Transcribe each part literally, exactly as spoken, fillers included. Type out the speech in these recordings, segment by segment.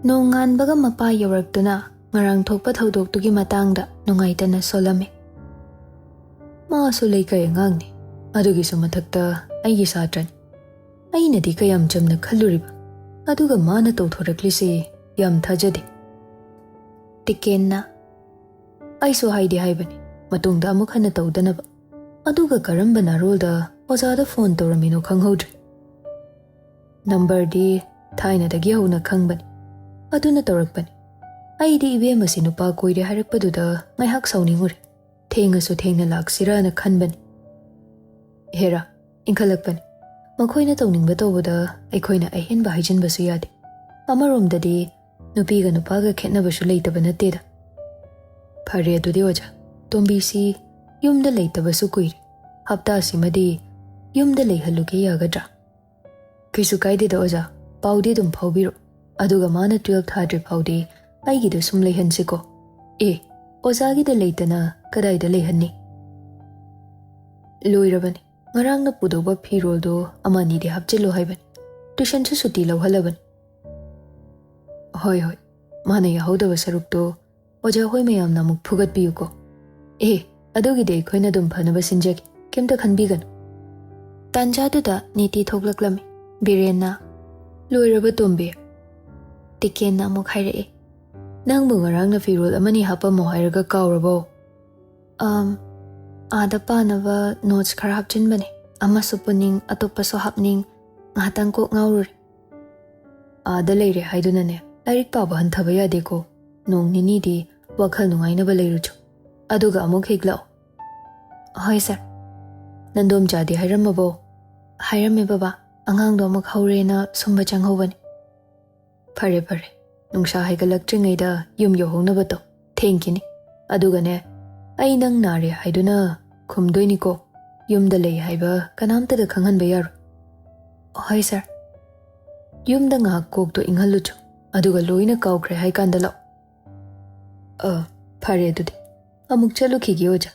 ꯅꯣꯡꯉꯥꯟꯕꯒ ꯃꯄꯥ ꯌꯧꯔꯛꯇꯨꯅ ꯉꯔꯥꯡ ꯊꯣꯛꯄ ꯊꯧꯗꯣꯛꯇꯨꯒꯤ ꯃꯇꯥꯡꯗ ꯅꯨꯡꯉꯥꯏꯇꯅ ꯁꯣꯜꯂꯝꯃꯤ꯫ ꯃꯥꯁꯨ ꯂꯩꯀꯥꯏ ꯑꯉꯥꯡꯅꯤ, ꯑꯗꯨꯒꯤꯁꯨ ꯃꯊꯛꯇ ꯑꯩꯒꯤ ꯁꯥꯇ꯭ꯔꯅꯤ꯫ ꯑꯩꯅꯗꯤ ꯀꯌꯥꯝ ꯆꯝꯅ ꯈꯜꯂꯨꯔꯤꯕ, ꯑꯗꯨꯒ ꯃꯥꯅ ꯇꯧꯊꯣꯔꯛꯂꯤꯁꯤ ꯌꯥꯝ ꯊꯥꯖꯗꯦ꯫ ꯇꯤꯀꯦꯟꯅ, "ꯑꯩꯁꯨ ꯍꯥꯏꯗꯤ ꯍꯥꯏꯕꯅꯤ ꯃꯇꯨꯡꯗ ꯑꯃꯨꯛ ꯍꯟꯅ ꯇꯧꯗꯅꯕ, ꯑꯗꯨꯒ ꯀꯔꯝꯕ ꯅꯥꯔꯣꯜꯗ ꯑꯣꯖꯥꯗ ꯐꯣꯟ ꯇꯧꯔꯝꯃꯤꯅꯣ ꯈꯪꯍꯧꯗ꯭ꯔꯦ꯫ ꯅꯝꯕꯔꯗꯤ ꯊꯥꯏꯅꯗꯒꯤ ꯍꯧꯅ ꯈꯪꯕꯅꯤ, ꯑꯗꯨꯅ ꯇꯧꯔꯛꯄꯅꯤ꯫ ꯑꯩꯗꯤ ꯏꯕꯦꯝꯃꯁꯤ ꯅꯨꯄꯥ ꯀꯣꯏꯔꯦ ꯍꯥꯏꯔꯛꯄꯗꯨꯗ ꯉꯥꯏꯍꯥꯛ ꯁꯥꯎꯅꯤꯡꯉꯨꯔꯦ꯫ ꯊꯦꯡꯉꯁꯨ ꯊꯦꯡꯅ ꯂꯥꯛꯁꯤꯔꯥꯅ ꯈꯟꯕꯅꯤ꯫ ꯍꯦꯔꯥ, ꯏꯟꯈꯠꯂꯛꯄꯅꯤ꯫ ꯃꯈꯣꯏꯅ ꯇꯧꯅꯤꯡꯕ ꯇꯧꯕꯗ ꯑꯩꯈꯣꯏꯅ ꯑꯍꯦꯟꯕ ꯍꯥꯏꯖꯤꯟꯕꯁꯨ ꯌꯥꯗꯦ꯫ ꯑꯃꯔꯣꯝꯗꯗꯤ ꯅꯨꯄꯤꯒ ꯅꯨꯄꯥꯒ ꯈꯦꯠꯅꯕꯁꯨ ꯂꯩꯇꯕ ꯅꯠꯇꯦꯗ꯫ ꯐꯔꯦ ꯑꯗꯨꯗꯤ ꯑꯣꯖꯥ, ꯇꯣꯝꯕꯤꯁꯤ ꯌꯨꯝꯗ ꯂꯩꯇꯕꯁꯨ ꯀꯨꯏꯔꯦ꯫ ꯍꯞꯇꯥꯁꯤꯃꯗꯤ ꯌꯨꯝꯗ ꯂꯩꯍꯜꯂꯨꯒꯦ ꯌꯥꯒꯗ꯭ꯔꯥ?" "ꯀꯩꯁꯨ ꯀꯥꯏꯗꯦꯗ ꯑꯣꯖꯥ, ꯄꯥꯎꯗꯤ ꯑꯗꯨꯝ ꯐꯥꯎꯕꯤꯔꯣ꯫ ꯑꯗꯨꯒ ꯃꯥꯅ ꯇꯨꯌꯦꯜꯐ ꯊꯥꯗ꯭ꯔꯤ ꯐꯥꯎꯗꯤ ꯑꯩꯒꯤꯗ ꯁꯨꯝ ꯂꯩꯍꯟꯁꯤꯀꯣ꯫ ꯑꯦ, ꯑꯣꯖꯥꯒꯤꯗ ꯂꯩꯇꯅ ꯀꯗꯥꯏꯗ ꯂꯩꯍꯟꯅꯤ?" ꯂꯣꯏꯔꯕꯅꯤ꯫ ꯉꯔꯥꯡꯅ ꯄꯨꯗꯧꯕ ꯐꯤꯔꯣꯜꯗꯣ ꯑꯃꯅꯤꯗꯤ ꯍꯥꯞꯆꯤꯜꯂꯨ ꯍꯥꯏꯕꯅꯤ꯫ ꯇ꯭ꯌꯨꯁꯟꯁꯨ ꯁꯨꯇꯤ ꯂꯧꯍꯜꯂꯕꯅꯤ꯫ ꯍꯣꯏ, ꯍꯣꯏ, ꯃꯥꯅ ꯌꯥꯍꯧꯗꯕ ꯁꯔꯨꯛꯇꯣ ꯑꯣꯖꯥ ꯍꯣꯏ ꯃꯌꯥꯝꯅ ꯑꯃꯨꯛ ꯐꯨꯒꯠꯄꯤꯌꯨꯀꯣ꯫ ꯑꯦ, ꯑꯗꯨꯒꯤꯗꯤ ꯑꯩꯈꯣꯏꯅ ꯑꯗꯨꯝ ꯐꯅꯕ ꯁꯤꯟꯖꯒꯦ, ꯀꯩꯝꯇ ꯈꯟꯕꯤꯒꯅꯨ꯫ ꯇꯥꯟꯖꯥꯗꯨꯗ ꯅꯤꯇꯤ ꯊꯣꯛꯂꯛꯂꯝꯃꯤ꯫ ꯕꯤꯔꯦꯟꯅ, "ꯂꯣꯏꯔꯕ ꯇꯣꯝꯕꯤ?" ꯇꯤꯀꯦꯟꯅ ꯑꯃꯨꯛ ꯍꯥꯏꯔꯛꯏ, "ꯅꯪꯕꯨ ꯉꯔꯥꯡꯅ ꯐꯤꯔꯣꯜ ꯑꯃꯅꯤ ꯍꯥꯞꯄꯝꯃꯣ ꯍꯥꯏꯔꯒ ꯀꯥꯎꯔꯕꯣ?" "ꯑꯝ, ꯑꯥꯗ ꯄꯥꯅꯕ ꯅꯣꯠꯁ ꯈꯔ ꯍꯥꯞꯆꯤꯟꯕꯅꯦ, ꯑꯃꯁꯨ ꯄꯨꯅꯤꯡ, ꯑꯇꯣꯞꯄꯁꯨ ꯍꯥꯞꯅꯤꯡ, ꯉꯥꯏꯍꯥꯛꯇꯪ ꯀꯣꯛ ꯉꯥꯎꯔꯨꯔꯦ꯫" "ꯑꯥꯗ ꯂꯩꯔꯦ ꯍꯥꯏꯗꯨꯅꯅꯦ, ꯂꯥꯏꯔꯤꯛ ꯄꯥꯕ ꯍꯟꯊꯕ ꯌꯥꯗꯦꯀꯣ꯫ ꯅꯣꯡ ꯅꯤꯅꯤꯗꯤ ꯋꯥꯈꯜ ꯅꯨꯡꯉꯥꯏꯅꯕ ꯂꯩꯔꯨꯆꯣ, ꯑꯗꯨꯒ ꯑꯃꯨꯛ ꯍꯦꯛ ꯂꯥꯛꯑꯣ꯫" "ꯍꯣꯏ ꯁꯥꯔ꯫" "ꯅꯟꯗꯣꯝꯆꯥꯗꯤ ꯍꯥꯏꯔꯝꯃꯕꯣ?" "ꯍꯥꯏꯔꯝꯃꯦ ꯕꯕꯥ, ꯑꯉꯥꯡꯗꯣ ꯑꯃꯨꯛ ꯍꯧꯔꯦꯅ ꯁꯨꯝꯕ ꯆꯪꯍꯧꯕꯅꯦ꯫" "ꯐꯔꯦ ꯐꯔꯦ, ꯅꯨꯡꯁꯥ ꯍꯥꯏꯒꯠꯂꯛꯇ꯭ꯔꯤꯉꯩꯗ ꯌꯨꯝ ꯌꯧꯍꯧꯅꯕ ꯇꯧ, ꯊꯦꯡꯈꯤꯅꯤ꯫ ꯑꯗꯨꯒꯅꯦ, ꯑꯩ ꯅꯪ ꯅꯥꯔꯦ ꯍꯥꯏꯗꯨꯅ ꯈꯨꯝꯗꯣꯏꯅꯤꯀꯣ, ꯌꯨꯝꯗ ꯂꯩ ꯍꯥꯏꯕ ꯀꯅꯥꯝꯇꯗ ꯈꯪꯍꯟꯕ ꯌꯥꯔꯣꯏ꯫" "ꯍꯣꯏ ꯁꯥꯔ꯫" "ꯌꯨꯝꯗ ꯉꯥꯏꯍꯥꯛ ꯀꯣꯛꯇꯣ ꯏꯪꯍꯜꯂꯨꯆꯣ, ꯑꯗꯨꯒ ꯂꯣꯏꯅ ꯀꯥꯎꯈ꯭ꯔꯦ ꯍꯥꯏ ꯀꯥꯟꯗ ꯂꯥꯛꯑꯣ꯫" "ꯑ, ꯐꯔꯦ ꯑꯗꯨꯗꯤ, ꯑꯃꯨꯛ ꯆꯠꯂꯨꯈꯤꯒꯦ ꯑꯣꯖꯥ꯫"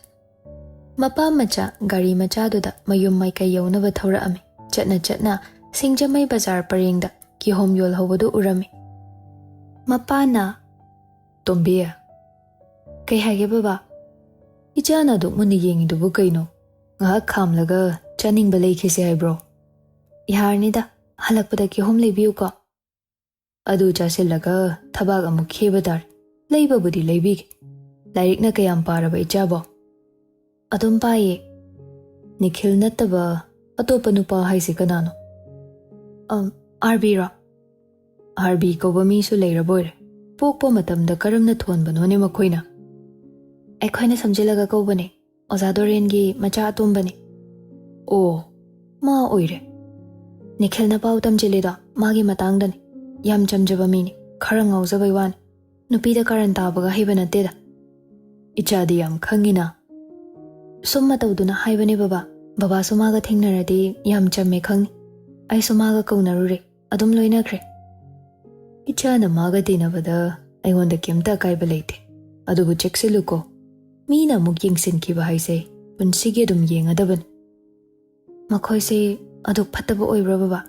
ꯃꯄꯥ ꯃꯆꯥ ꯒꯥꯔꯤ ꯃꯆꯥꯗꯨꯗ ꯃꯌꯨꯝ ꯃꯥꯏꯀꯩ ꯌꯧꯅꯕ ꯊꯧꯔꯛꯑꯝꯃꯤ꯫ ꯆꯠꯅ ꯆꯠꯅ ꯁꯤꯡꯖꯃꯩ ꯕꯖꯥꯔ ꯄꯔꯦꯡꯗ ꯀꯤꯍꯣꯝ ꯌꯣꯜꯍꯧꯕꯗꯨ ꯎꯔꯝꯃꯤ꯫ ꯃꯄꯥꯅ, "ꯇꯣꯝꯕꯤ, ꯀꯩ ꯍꯥꯏꯒꯦ ꯕꯕꯥ?" "ꯏꯆꯥꯅ ꯑꯗꯨꯛ ꯃꯨꯟꯅ ꯌꯦꯡꯉꯤꯗꯨꯕꯨ ꯀꯩꯅꯣ? ꯉꯥꯏꯍꯥꯛ ꯈꯥꯝꯂꯒ ꯆꯥꯅꯤꯡꯕ ꯂꯩꯈꯤꯁꯦ ꯍꯥꯏꯕ꯭ꯔꯣ? ꯌꯥꯔꯅꯤꯗ, ꯍꯜꯂꯛꯄꯗ ꯀꯤꯍꯣꯝ ꯂꯩꯕꯤꯌꯨꯀꯣ꯫ ꯑꯗꯨ ꯆꯥꯁꯤꯜꯂꯒ ꯊꯕꯥꯛ ꯑꯃꯨꯛ ꯈꯦꯕ ꯇꯥꯔꯦ꯫ ꯂꯩꯕꯕꯨꯗꯤ ꯂꯩꯕꯤꯒꯦ꯫ ꯂꯥꯏꯔꯤꯛꯅ ꯀꯌꯥꯝ ꯄꯥꯔꯕ ꯏꯆꯥꯕꯣ?" "ꯑꯗꯨꯝ ꯄꯥꯏꯌꯦ꯫" "ꯅꯤꯈꯤꯜ ꯅꯠꯇꯕ ꯑꯇꯣꯞꯄ ꯅꯨꯄꯥ ꯍꯥꯏꯁꯦ ꯀꯅꯥꯅꯣ?" "ꯑꯝ, ꯑꯥꯔꯕꯤꯔꯣ?" "ꯑꯥꯔꯕꯤ ꯀꯧꯕ ꯃꯤꯁꯨ ꯂꯩꯔꯕꯣꯏꯔꯦ꯫ ꯄꯣꯛꯄ ꯃꯇꯝꯗ ꯀꯔꯝꯅ ꯊꯣꯟꯕꯅꯣꯅꯦ ꯃꯈꯣꯏꯅ?" "ꯑꯩꯈꯣꯏꯅ ꯁꯝꯖꯤꯜꯂꯒ ꯀꯧꯕꯅꯦ꯫ ꯑꯣꯖꯥ ꯗꯣꯔꯦꯟꯒꯤ ꯃꯆꯥ ꯑꯇꯣꯝꯕꯅꯦ꯫" "ꯑꯣ, ꯃꯥ ꯑꯣꯏꯔꯦ꯫ ꯅꯤꯈꯤꯜꯅ ꯄꯥꯎ ꯇꯝꯖꯤꯜꯂꯤꯗꯣ ꯃꯥꯒꯤ ꯃꯇꯥꯡꯗꯅꯦ꯫ ꯌꯥꯝ ꯆꯝꯖꯕ ꯃꯤꯅꯤ, ꯈꯔ ꯉꯥꯎꯖꯕꯩ ꯋꯥꯅꯤ꯫ ꯅꯨꯄꯤꯗ ꯀꯥꯔꯟ ꯇꯥꯕꯒ ꯍꯩꯕ ꯅꯠꯇꯦꯗ꯫" "ꯏꯆꯥꯗꯤ ꯌꯥꯝ ꯈꯪꯉꯤꯅ꯫" "ꯁꯨꯝ ꯃꯇꯧꯗꯨꯅ ꯍꯥꯏꯕꯅꯦ ꯕꯕꯥ꯫ ꯕꯕꯥꯁꯨ ꯃꯥꯒ ꯊꯦꯡꯅꯔꯗꯤ ꯌꯥꯝ ꯆꯝꯃꯦ ꯈꯪꯅꯤ꯫ ꯑꯩꯁꯨ ꯃꯥꯒ ꯀꯧꯅꯔꯨꯔꯦ, ꯑꯗꯨꯝ ꯂꯣꯏꯅꯈ꯭ꯔꯦ꯫" "ꯏꯆꯥꯅ ꯃꯥꯒ ꯇꯤꯟꯅꯕꯗ ꯑꯩꯉꯣꯟꯗ ꯀꯩꯝꯇ ꯑꯀꯥꯏꯕ ꯂꯩꯇꯦ꯫ ꯑꯗꯨꯕꯨ ꯆꯦꯛꯁꯤꯜꯂꯨꯀꯣ, ꯃꯤꯅ ꯑꯃꯨꯛ ꯌꯦꯡꯁꯤꯟꯈꯤꯕ ꯍꯥꯏꯁꯦ ꯄꯨꯟꯁꯤꯒꯤ ꯑꯗꯨꯝ ꯌꯦꯡꯉꯗꯕꯅꯤ꯫" "ꯃꯈꯣꯏꯁꯦ ꯑꯗꯨꯛ ꯐꯠꯇꯕ ꯑꯣꯏꯕ꯭ꯔꯥ ꯕꯕꯥ?"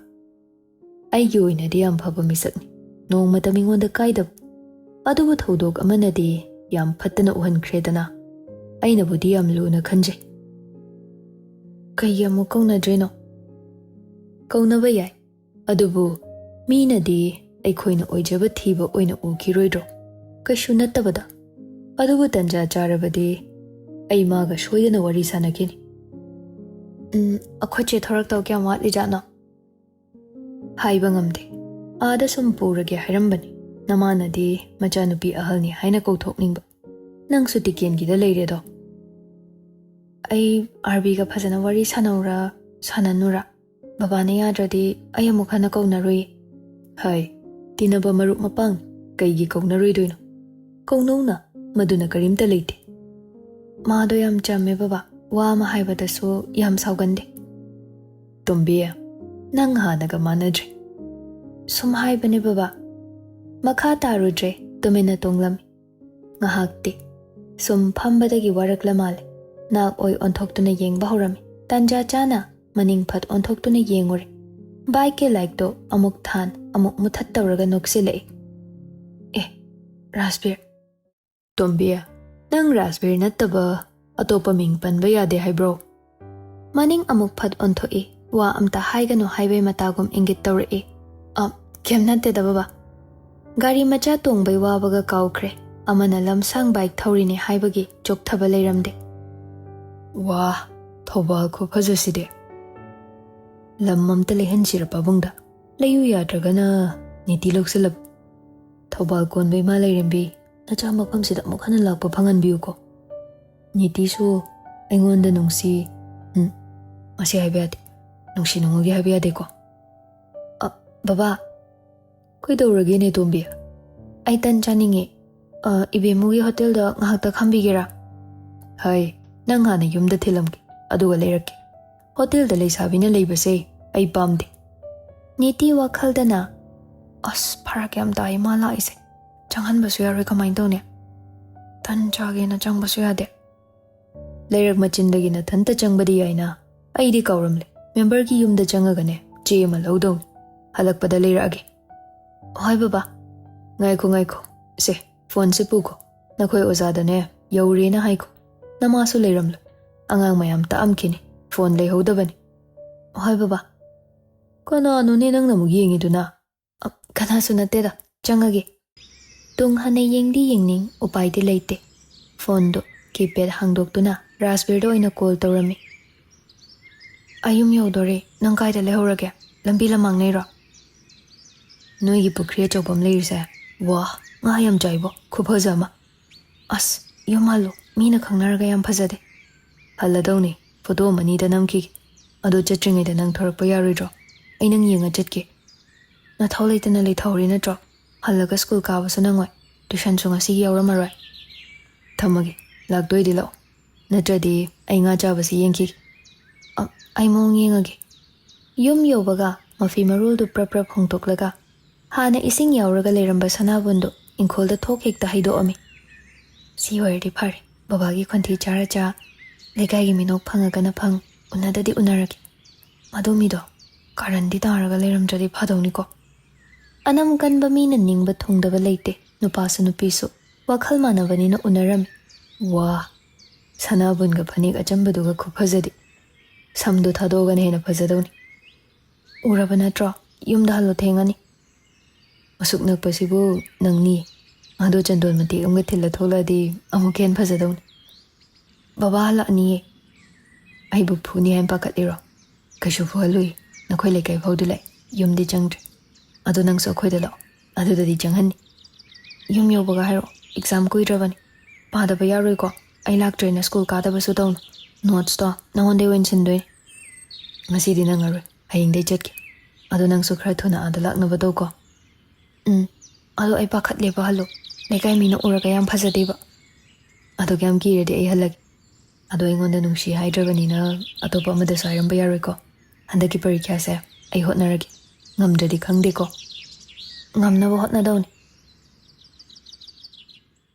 "ꯑꯩꯒꯤ ꯑꯣꯏꯅꯗꯤ ꯌꯥꯝ ꯐꯕ ꯃꯤꯁꯛꯅꯤ, ꯅꯣꯡꯃꯇ ꯃꯤꯉꯣꯟꯗ ꯀꯥꯏꯗꯕ꯫ ꯑꯗꯨꯕꯨ ꯊꯧꯗꯣꯛ ꯑꯃꯅꯗꯤ ꯌꯥꯝ ꯐꯠꯇꯅ ꯎꯍꯟꯈ꯭ꯔꯦꯗꯅ꯫ ꯑꯩꯅꯕꯨꯗꯤ ꯌꯥꯝ ꯂꯨꯅ ꯈꯟꯖꯩ꯫" "ꯀꯩꯒꯤ ꯑꯃꯨꯛ ꯀꯧꯅꯗ꯭ꯔꯤꯅꯣ?" "ꯀꯧꯅꯕ ꯌꯥꯏ, ꯑꯗꯨꯕꯨ ꯃꯤꯅꯗꯤ ꯑꯩꯈꯣꯏꯅ ꯑꯣꯏꯖꯕ ꯊꯤꯕ ꯑꯣꯏꯅ ꯎꯈꯤꯔꯣꯏꯗ꯭ꯔꯣ? ꯀꯩꯁꯨ ꯅꯠꯇꯕꯗ꯫ ꯑꯗꯨꯕꯨ ꯇꯟꯖꯥ ꯆꯥꯔꯕꯗꯤ ꯑꯩ ꯃꯥꯒ ꯁꯣꯏꯗꯅ ꯋꯥꯔꯤ ꯁꯥꯟꯅꯈꯤꯅꯤ꯫" "ꯎꯝ, ꯑꯩꯈꯣꯏ ꯆꯦ ꯊꯣꯔꯛꯇꯧ ꯀꯌꯥꯝ ꯋꯥꯠꯂꯤꯖꯥꯠꯅꯣ?" "ꯍꯥꯏꯕ ꯉꯝꯗꯦ꯫ ꯑꯥꯗ ꯁꯨꯝ ꯄꯨꯔꯒꯦ ꯍꯥꯏꯔꯝꯕꯅꯤ꯫ ꯅꯃꯥꯅꯗꯤ ꯃꯆꯥꯅꯨꯄꯤ ꯑꯍꯜꯅꯤ ꯍꯥꯏꯅ ꯀꯧꯊꯣꯛꯅꯤꯡꯕ꯫ ꯅꯪꯁꯨ ꯇꯤꯀꯦꯟꯒꯤꯗ ꯂꯩꯔꯦꯗꯣ꯫" "ꯑꯩ ꯑꯥꯔꯕꯤꯒ ꯐꯖꯅ ꯋꯥꯔꯤ ꯁꯥꯟꯅꯧꯔꯥ, ꯁꯥꯟꯅꯅꯨꯔꯥ? ꯕꯕꯥꯅ ꯌꯥꯗ꯭ꯔꯗꯤ ꯑꯩ ꯑꯃꯨꯛ ꯍꯟꯅ ꯀꯧꯅꯔꯣꯏꯌꯦ꯫" "ꯍꯥꯏ, ꯇꯤꯟꯅꯕ ꯃꯔꯨꯞ ꯃꯄꯥꯡ, ꯀꯩꯒꯤ ꯀꯧꯅꯔꯣꯏꯗꯣꯏꯅꯣ? ꯀꯧꯅꯧꯅ, ꯃꯗꯨꯅ ꯀꯔꯤꯝꯇ ꯂꯩꯇꯦ꯫" "ꯃꯥꯗꯣ ꯌꯥꯝ ꯆꯝꯃꯦ ꯕꯕꯥ, ꯋꯥ ꯑꯃ ꯍꯥꯏꯕꯗꯁꯨ ꯌꯥꯝ ꯁꯥꯎꯒꯟꯗꯦ꯫" "ꯇꯣꯝꯕꯤ, ꯅꯪ ꯍꯥꯟꯅꯒ ꯃꯥꯟꯅꯗ꯭ꯔꯦ꯫" "ꯁꯨꯝ ꯍꯥꯏꯕꯅꯦ ꯕꯕꯥ꯫" ꯃꯈꯥ ꯇꯥꯔꯨꯗ꯭ꯔꯦ, ꯇꯨꯃꯤꯟꯅ ꯇꯣꯡꯂꯝꯃꯤ꯫ ꯉꯥꯏꯍꯥꯛꯇꯤ ꯁꯨꯝ ꯐꯝꯕꯗꯒꯤ ꯋꯥꯔꯛꯂ ꯃꯥꯜꯂꯦ꯫ ꯅꯥꯛ ꯑꯣꯏ ꯑꯣꯟꯊꯣꯛꯇꯨꯅ ꯌꯦꯡꯕ ꯍꯧꯔꯝꯃꯤ꯫ ꯇꯥꯟꯖꯥ ꯆꯥꯅ ꯃꯅꯤꯡ ꯐꯠ ꯑꯣꯟꯊꯣꯛꯇꯨꯅ ꯌꯦꯡꯉꯨꯔꯦ꯫ ꯕꯥꯏꯛꯀꯤ ꯂꯥꯏꯠꯇꯣ ꯑꯃꯨꯛ ꯊꯥꯟ, ꯑꯃꯨꯛ ꯃꯨꯊꯠ ꯇꯧꯔꯒ ꯅꯣꯛꯁꯤꯜꯂꯛꯏ꯫ ꯔꯥꯖꯕꯤꯔ꯫ ꯇꯣꯝꯕꯤ, ꯅꯪ ꯔꯥꯖꯕꯤꯔ ꯅꯠꯇꯕ ꯑꯇꯣꯞꯄ ꯃꯤꯡ ꯄꯟꯕ ꯌꯥꯗꯦ ꯍꯥꯏꯕ꯭ꯔꯣ? ꯃꯅꯤꯡ ꯑꯃꯨꯛ ꯐꯠ ꯑꯣꯟꯊꯣꯛꯏ, ꯋꯥ ꯑꯝꯇ ꯍꯥꯏꯒꯅꯨ ꯍꯥꯏꯕꯩ ꯃꯇꯥꯒꯨꯝ ꯏꯪꯒꯤꯠ ꯇꯧꯔꯛꯏ꯫ "ꯑ, ꯀꯩꯝ ꯅꯠꯇꯦꯗ ꯕꯕꯥ꯫ ꯒꯥꯔꯤ ꯃꯆꯥ ꯇꯣꯡꯕꯩ ꯋꯥꯕꯒ ꯀꯥꯎꯈ꯭ꯔꯦ꯫ ꯑꯃꯅ ꯂꯝꯁꯥꯡ ꯕꯥꯏꯛ ꯊꯧꯔꯤꯅꯦ ꯍꯥꯏꯕꯒꯤ ꯆꯣꯛꯊꯕ ꯂꯩꯔꯝꯗꯦ꯫" "ꯋꯥ, ꯊꯧꯕꯥꯜ ꯈꯨꯐꯖꯁꯤꯗꯤ꯫ ꯂꯝ ꯑꯝꯇ ꯂꯩꯍꯟꯁꯤꯔ ꯄꯥꯕꯨꯡꯗ? ꯂꯩꯌꯨ ꯌꯥꯗ꯭ꯔꯒꯅ ꯅꯤꯇꯤ ꯂꯧꯁꯤꯜꯂꯕ꯫ ꯊꯧꯕꯥꯜ ꯀꯣꯟꯕ ꯏꯃꯥ ꯂꯩꯔꯦꯝꯕꯤ, ꯅꯆꯥ ꯃꯐꯝꯁꯤꯗ ꯑꯃꯨꯛ ꯍꯟꯅ ꯂꯥꯛꯄ ꯐꯪꯍꯟꯕꯤꯌꯨꯀꯣ꯫ ꯅꯤꯇꯤꯁꯨ ꯑꯩꯉꯣꯟꯗ ꯅꯨꯡꯁꯤ"꯫ ꯎꯝ, ꯃꯁꯤ ꯍꯥꯏꯕ ꯌꯥꯗꯦ꯫ ꯅꯨꯡꯁꯤ ꯅꯨꯡꯉꯨꯒꯤ ꯍꯥꯏꯕ ꯌꯥꯗꯦꯀꯣ꯫ "ꯑ, ꯕꯕꯥ꯫" "ꯀꯩꯗꯧꯔꯒꯦꯅꯦ ꯇꯣꯝꯕꯤ?" "ꯑꯩ ꯇꯟ ꯆꯥꯅꯤꯡꯉꯦ꯫ ꯑ, ꯏꯕꯦꯝꯃꯨꯒꯤ ꯍꯣꯇꯦꯜꯗ ꯉꯥꯏꯍꯥꯛꯇ ꯈꯥꯝꯕꯤꯒꯦꯔꯥ?" "ꯍꯩ, ꯅꯪ ꯍꯥꯟꯅ ꯌꯨꯝꯗ ꯊꯤꯜꯂꯝꯒꯦ, ꯑꯗꯨꯒ ꯂꯩꯔꯛꯀꯦ꯫ ꯍꯣꯇꯦꯜꯗ ꯂꯩꯁꯥꯕꯤꯅ ꯂꯩꯕꯁꯦ ꯑꯩ ꯄꯥꯝꯗꯦ꯫" ꯅꯤꯇꯤ ꯋꯥꯈꯜꯗꯅ, "ꯑꯁ, ꯐꯔꯛ ꯌꯥꯝ ꯇꯥꯏ ꯃꯥ ꯂꯥꯛꯏꯁꯦ꯫ ꯆꯪꯍꯟꯕꯁꯨ ꯌꯥꯔꯣꯏ, ꯀꯃꯥꯏꯅ ꯇꯧꯅꯤ? ꯇꯟ ꯆꯥꯒꯦꯅ ꯆꯪꯕꯁꯨ ꯌꯥꯗꯦ꯫" "ꯂꯩꯔꯛ ꯃꯆꯤꯟꯗꯒꯤ ꯅꯊꯟꯇ ꯆꯪꯕꯗꯤ ꯌꯥꯏꯅ꯫ ꯑꯩꯗꯤ ꯀꯥꯎꯔꯝꯂꯦ, ꯃꯦꯝꯕꯔꯒꯤ ꯌꯨꯝꯗ ꯆꯪꯉꯒꯅꯦ, ꯆꯦ ꯑꯃ ꯂꯧꯗꯧꯅꯤ꯫ ꯍꯜꯂꯛꯄꯗ ꯂꯩꯔꯛꯑꯒꯦ꯫" "ꯍꯣꯏ ꯕꯕꯥ꯫" "ꯉꯥꯏꯈꯣ, ꯉꯥꯏꯈꯣ꯫ ꯁꯦ, ꯐꯣꯟꯁꯦ ꯄꯨꯈꯣ꯫ ꯅꯈꯣꯏ ꯑꯣꯖꯥꯗꯅꯦ, ꯌꯧꯔꯦꯅ ꯍꯥꯏꯈꯣ꯫ ꯅꯃꯥꯁꯨ ꯂꯩꯔꯝꯂꯣꯏ꯫ ꯑꯉꯥꯡ ꯃꯌꯥꯝ ꯇꯥꯛꯑꯝꯈꯤꯅꯤ꯫ ꯐꯣꯟ ꯂꯩꯍꯧꯗꯕꯅꯤ꯫" "ꯍꯣꯏ ꯕꯕꯥ꯫" "ꯀꯅꯥꯅꯣꯅꯦ ꯅꯪꯅ ꯑꯃꯨꯛ ꯌꯦꯡꯉꯤꯗꯨꯅ?" "ꯑ, ꯀꯅꯥꯁꯨ ꯅꯠꯇꯦꯗ, ꯆꯪꯉꯒꯦ꯫" ꯇꯨꯡ ꯍꯟꯅ ꯌꯦꯡꯗꯤ ꯌꯦꯡꯅꯤꯡ, ꯎꯄꯥꯏꯗꯤ ꯂꯩꯇꯦ꯫ ꯐꯣꯟꯗꯨ ꯀꯤꯄꯦꯗ ꯍꯥꯡꯗꯣꯛꯇꯨꯅ ꯔꯥꯖꯕꯤꯔꯗ ꯑꯣꯏꯅ ꯀꯣꯜ ꯇꯧꯔꯝꯃꯤ꯫ "ꯑꯩ ꯌꯨꯝ ꯌꯧꯗꯣꯔꯦ, ꯅꯪ ꯀꯥꯏꯗ ꯂꯩꯍꯧꯔꯒꯦ? ꯂꯝꯕꯤ ꯂꯃꯥꯡꯅꯩꯔꯣ?" "ꯅꯣꯏꯒꯤ ꯄꯨꯈ꯭ꯔꯤ ꯑꯆꯧꯕ ꯑꯃ ꯂꯩꯔꯤꯁꯦ, ꯋꯥ, ꯉꯥ ꯌꯥꯝ ꯆꯥꯏꯕꯣ, ꯈꯨꯐꯖ ꯑꯃ꯫ ꯑꯁ, ꯌꯨꯝ ꯍꯜꯂꯣ, ꯃꯤꯅ ꯈꯪꯅꯔꯒ ꯌꯥꯝ ꯐꯖꯗꯦ꯫" "ꯍꯜꯂꯗꯧꯅꯤ, ꯐꯣꯇꯣ ꯑꯃ ꯑꯅꯤꯗ ꯅꯝꯈꯤꯒꯦ꯫ ꯑꯗꯣ ꯆꯠꯇ꯭ꯔꯤꯉꯩꯗ ꯅꯪ ꯊꯣꯔꯛꯄ ꯌꯥꯔꯣꯏꯗ꯭ꯔꯣ? ꯑꯩ ꯅꯪ ꯌꯦꯡꯉ ꯆꯠꯀꯦ꯫" "ꯅꯊꯧ ꯂꯩꯇꯅ ꯂꯩꯊꯍꯧꯔꯤ ꯅꯠꯇ꯭ꯔꯣ? ꯍꯜꯂꯒ ꯁ꯭ꯀꯨꯜ ꯀꯥꯕꯁꯨ ꯅꯪꯉꯣꯏ, ꯇ꯭ꯌꯨꯁꯟꯁꯨ ꯉꯁꯤꯒꯤ ꯌꯥꯎꯔꯝꯃꯔꯣꯏ꯫ ꯊꯝꯃꯒꯦ, ꯂꯥꯛꯇꯣꯏꯗꯤ ꯂꯥꯛꯑꯣ, ꯅꯠꯇ꯭ꯔꯗꯤ ꯑꯩ ꯉꯥ ꯆꯥꯕꯁꯤ ꯌꯦꯡꯈꯤꯒꯦ꯫" "ꯑ, ꯑꯩ ꯃꯑꯣꯡ ꯌꯦꯡꯉꯒꯦ꯫" ꯌꯨꯝ ꯌꯧꯕꯒ ꯃꯐꯤ ꯃꯔꯣꯜꯗꯨ ꯄ꯭ꯔꯞ ꯄ꯭ꯔꯞ ꯍꯣꯡꯗꯣꯛꯂꯒ ꯍꯥꯟꯅ ꯏꯁꯤꯡ ꯌꯥꯎꯔꯒ ꯂꯩꯔꯝꯕ ꯁꯅꯥꯕꯨꯟꯗꯨ ꯏꯪꯈꯣꯜꯗ ꯊꯣꯛ ꯍꯦꯛꯇ ꯍꯩꯗꯣꯛꯑꯝꯃꯤ꯫ "ꯁꯤ ꯑꯣꯏꯔꯗꯤ ꯐꯔꯦ, ꯕꯕꯥꯒꯤ ꯈꯣꯟꯊꯤ ꯆꯥꯔ ꯆꯥ, ꯂꯩꯀꯥꯏꯒꯤ ꯃꯤꯅꯣꯛ ꯐꯪꯉꯒꯅ ꯐꯪ, ꯎꯅꯗꯗꯤ ꯎꯅꯔꯒꯦ꯫ ꯃꯗꯨ ꯃꯤꯗꯣ ꯀꯥꯔꯟꯗꯤ ꯇꯥꯔꯒ ꯂꯩꯔꯝꯗ꯭ꯔꯗꯤ ꯐꯗꯧꯅꯤꯀꯣ꯫" ꯑꯅꯝ ꯀꯟꯕ ꯃꯤꯅ ꯅꯤꯡꯕ ꯊꯨꯡꯗꯕ ꯂꯩꯇꯦ꯫ ꯅꯨꯄꯥꯁꯨ ꯅꯨꯄꯤꯁꯨ ꯋꯥꯈꯜ ꯃꯥꯟꯅꯕꯅꯤꯅ ꯎꯅꯔꯝꯃꯤ꯫ ꯋꯥ! ꯁꯅꯥꯕꯨꯟꯒ ꯐꯅꯦꯛ ꯑꯆꯝꯕꯗꯨꯒ ꯈꯨꯐꯖꯗꯤ꯫ ꯁꯝꯗꯣ ꯊꯥꯗꯣꯛꯑꯒꯅ ꯍꯦꯟꯅ ꯐꯖꯗꯧꯅꯤ꯫ "ꯎꯔꯕ ꯅꯠꯇ꯭ꯔꯣ? ꯌꯨꯝꯗ ꯍꯜꯂꯣ, ꯊꯦꯡꯉꯅꯤ꯫" "ꯑꯁꯨꯛ ꯅꯛꯄꯁꯤꯕꯨ ꯅꯪꯅꯤ꯫ ꯑꯗꯣ ꯆꯟꯗꯣꯟ ꯃꯇꯦꯛ ꯑꯃꯒ ꯊꯤꯜꯂ ꯊꯣꯛꯂꯛꯑꯗꯤ ꯑꯃꯨꯛꯀ ꯍꯦꯟꯅ ꯐꯖꯗꯧꯅꯤ꯫" "ꯕꯕꯥ ꯍꯜꯂꯛꯑꯅꯤꯌꯦ꯫" "ꯑꯩꯕꯨ ꯐꯨꯅꯤ ꯍꯥꯏꯅ ꯄꯥꯈꯠꯂꯤꯔꯣ?" "ꯀꯩꯁꯨ ꯐꯨꯍꯜꯂꯨꯏ꯫ ꯅꯈꯣꯏ ꯂꯩꯀꯥꯏ ꯐꯥꯎꯗꯤ ꯂꯥꯛꯑꯦ, ꯌꯨꯝꯗꯤ ꯆꯪꯗ꯭ꯔꯤ꯫ ꯑꯗꯣ ꯅꯪꯁꯨ ꯑꯩꯈꯣꯏꯗ ꯂꯥꯛꯑꯣ, ꯑꯗꯨꯗꯗꯤ ꯆꯪꯍꯟꯅꯤ꯫" "ꯌꯨꯝ ꯌꯧꯕꯒ ꯍꯥꯏꯔꯛꯑꯣ, ꯑꯦꯛꯖꯥꯝ ꯀꯨꯏꯗ꯭ꯔꯕꯅꯤ꯫ ꯄꯥꯗꯕ ꯌꯥꯔꯣꯏꯀꯣ, ꯑꯩ ꯂꯥꯛꯇ꯭ꯔꯦꯅ ꯁ꯭ꯀꯨꯜ ꯀꯥꯗꯕꯁꯨ ꯇꯧꯅꯨ꯫ ꯅꯣꯠꯁꯇꯣ ꯅꯉꯣꯟꯗꯩ ꯑꯣꯏꯅ ꯁꯤꯟꯗꯣꯏꯅꯤ꯫ ꯉꯁꯤꯗꯤ ꯅꯪꯉꯔꯣꯏ, ꯍꯌꯦꯡꯗꯩ ꯆꯠꯀꯦ꯫ ꯑꯗꯣ ꯅꯪꯁꯨ ꯈꯔ ꯊꯨꯅ ꯑꯥꯗ ꯂꯥꯛꯅꯕ ꯇꯧꯀꯣ꯫" "ꯎꯝ, ꯑꯗꯣ ꯑꯩ ꯄꯥꯈꯠꯂꯦꯕ ꯍꯜꯂꯣ꯫ ꯂꯩꯀꯥꯏ ꯃꯤꯅ ꯎꯔꯒ ꯌꯥꯝ ꯐꯖꯗꯦꯕ꯫ ꯑꯗꯨꯒ ꯌꯥꯝ ꯀꯤꯔꯗꯤ ꯑꯩ ꯍꯜꯂꯒꯦ꯫ ꯑꯗꯣ ꯑꯩꯉꯣꯟꯗ ꯅꯨꯡꯁꯤ ꯍꯥꯏꯗ꯭ꯔꯕꯅꯤꯅ ꯑꯇꯣꯞꯄ ꯑꯃꯗꯁꯨ ꯍꯥꯏꯔꯝꯕ ꯌꯥꯔꯣꯏꯀꯣ꯫ ꯍꯟꯗꯛꯀꯤ ꯄꯔꯤꯈ꯭ꯌꯥꯁꯦ ꯑꯩ ꯍꯣꯠꯅꯔꯒꯦ꯫ ꯉꯝꯗ꯭ꯔꯗꯤ ꯈꯪꯗꯦꯀꯣ꯫ ꯉꯝꯅꯕ ꯍꯣꯠꯅꯗꯧꯅꯤ꯫"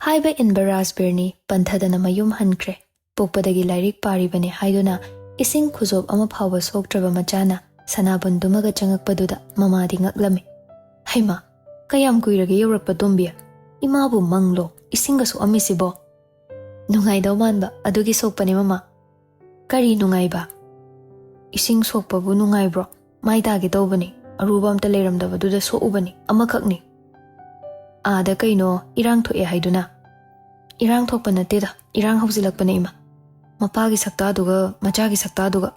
ꯍꯥꯏꯕ ꯏꯟꯕ ꯔꯥꯖꯕꯤꯔꯅꯤ ꯄꯟꯊꯗꯅ ꯃꯌꯨꯝ ꯍꯟꯈ꯭ꯔꯦ꯫ ꯄꯣꯛꯄꯗꯒꯤ ꯂꯥꯏꯔꯤꯛ ꯄꯥꯔꯤꯕꯅꯤ ꯍꯥꯏꯗꯨꯅ ꯏꯁꯤꯡ ꯈꯨꯖꯣꯞ ꯑꯃ ꯐꯥꯎꯕ ꯁꯣꯛꯇ꯭ꯔꯕ ꯃꯆꯥꯅ ꯁꯅꯥꯕꯨꯟꯗꯨꯃꯒ ꯆꯪꯉꯛꯄꯗꯨꯗ ꯃꯃꯥꯗꯤ ꯉꯛꯂꯝꯃꯤ꯫ "ꯍꯩꯃꯥ, ꯀꯌꯥꯝ ꯀꯨꯏꯔꯒꯦ ꯌꯧꯔꯛꯄ, ꯇꯣꯝꯕꯤ? ꯏꯃꯥꯕꯨ ꯃꯪꯂꯣ ꯏꯁꯤꯡꯒ ꯁꯣꯛꯑꯝꯃꯤꯁꯤꯕꯣ?" "ꯅꯨꯡꯉꯥꯏꯗꯧ ꯃꯥꯟꯕ ꯑꯗꯨꯒꯤ ꯁꯣꯛꯄꯅꯦ, ꯃꯃꯥ꯫" "ꯀꯔꯤ ꯅꯨꯡꯉꯥꯏꯕ? ꯏꯁꯤꯡ ꯁꯣꯛꯄꯕꯨ ꯅꯨꯡꯉꯥꯏꯕ꯭ꯔꯣ? ꯃꯥꯏ ꯇꯥꯒꯦ ꯇꯧꯕꯅꯤ, ꯑꯔꯨꯕ ꯑꯝꯇ ꯂꯩꯔꯝꯗꯕꯗꯨꯗ ꯁꯣꯛꯎꯕꯅꯤ, ꯑꯃꯈꯛꯅꯤ꯫" "ꯑꯥꯗ ꯀꯩꯅꯣ ꯏꯔꯥꯡ ꯊꯣꯛꯑꯦ ꯍꯥꯏꯗꯨꯅ?" "ꯏꯔꯥꯡ ꯊꯣꯛꯄ ꯅꯠꯇꯦꯗ, ꯏꯔꯥꯡ ꯍꯧꯖꯤꯜꯂꯛꯄꯅꯦ, ꯏꯃꯥ꯫ ꯃꯄꯥꯒꯤ ꯁꯛꯇꯥꯗꯨꯒ ꯃꯆꯥꯒꯤ ꯁꯛꯇꯥꯗꯨꯒ꯫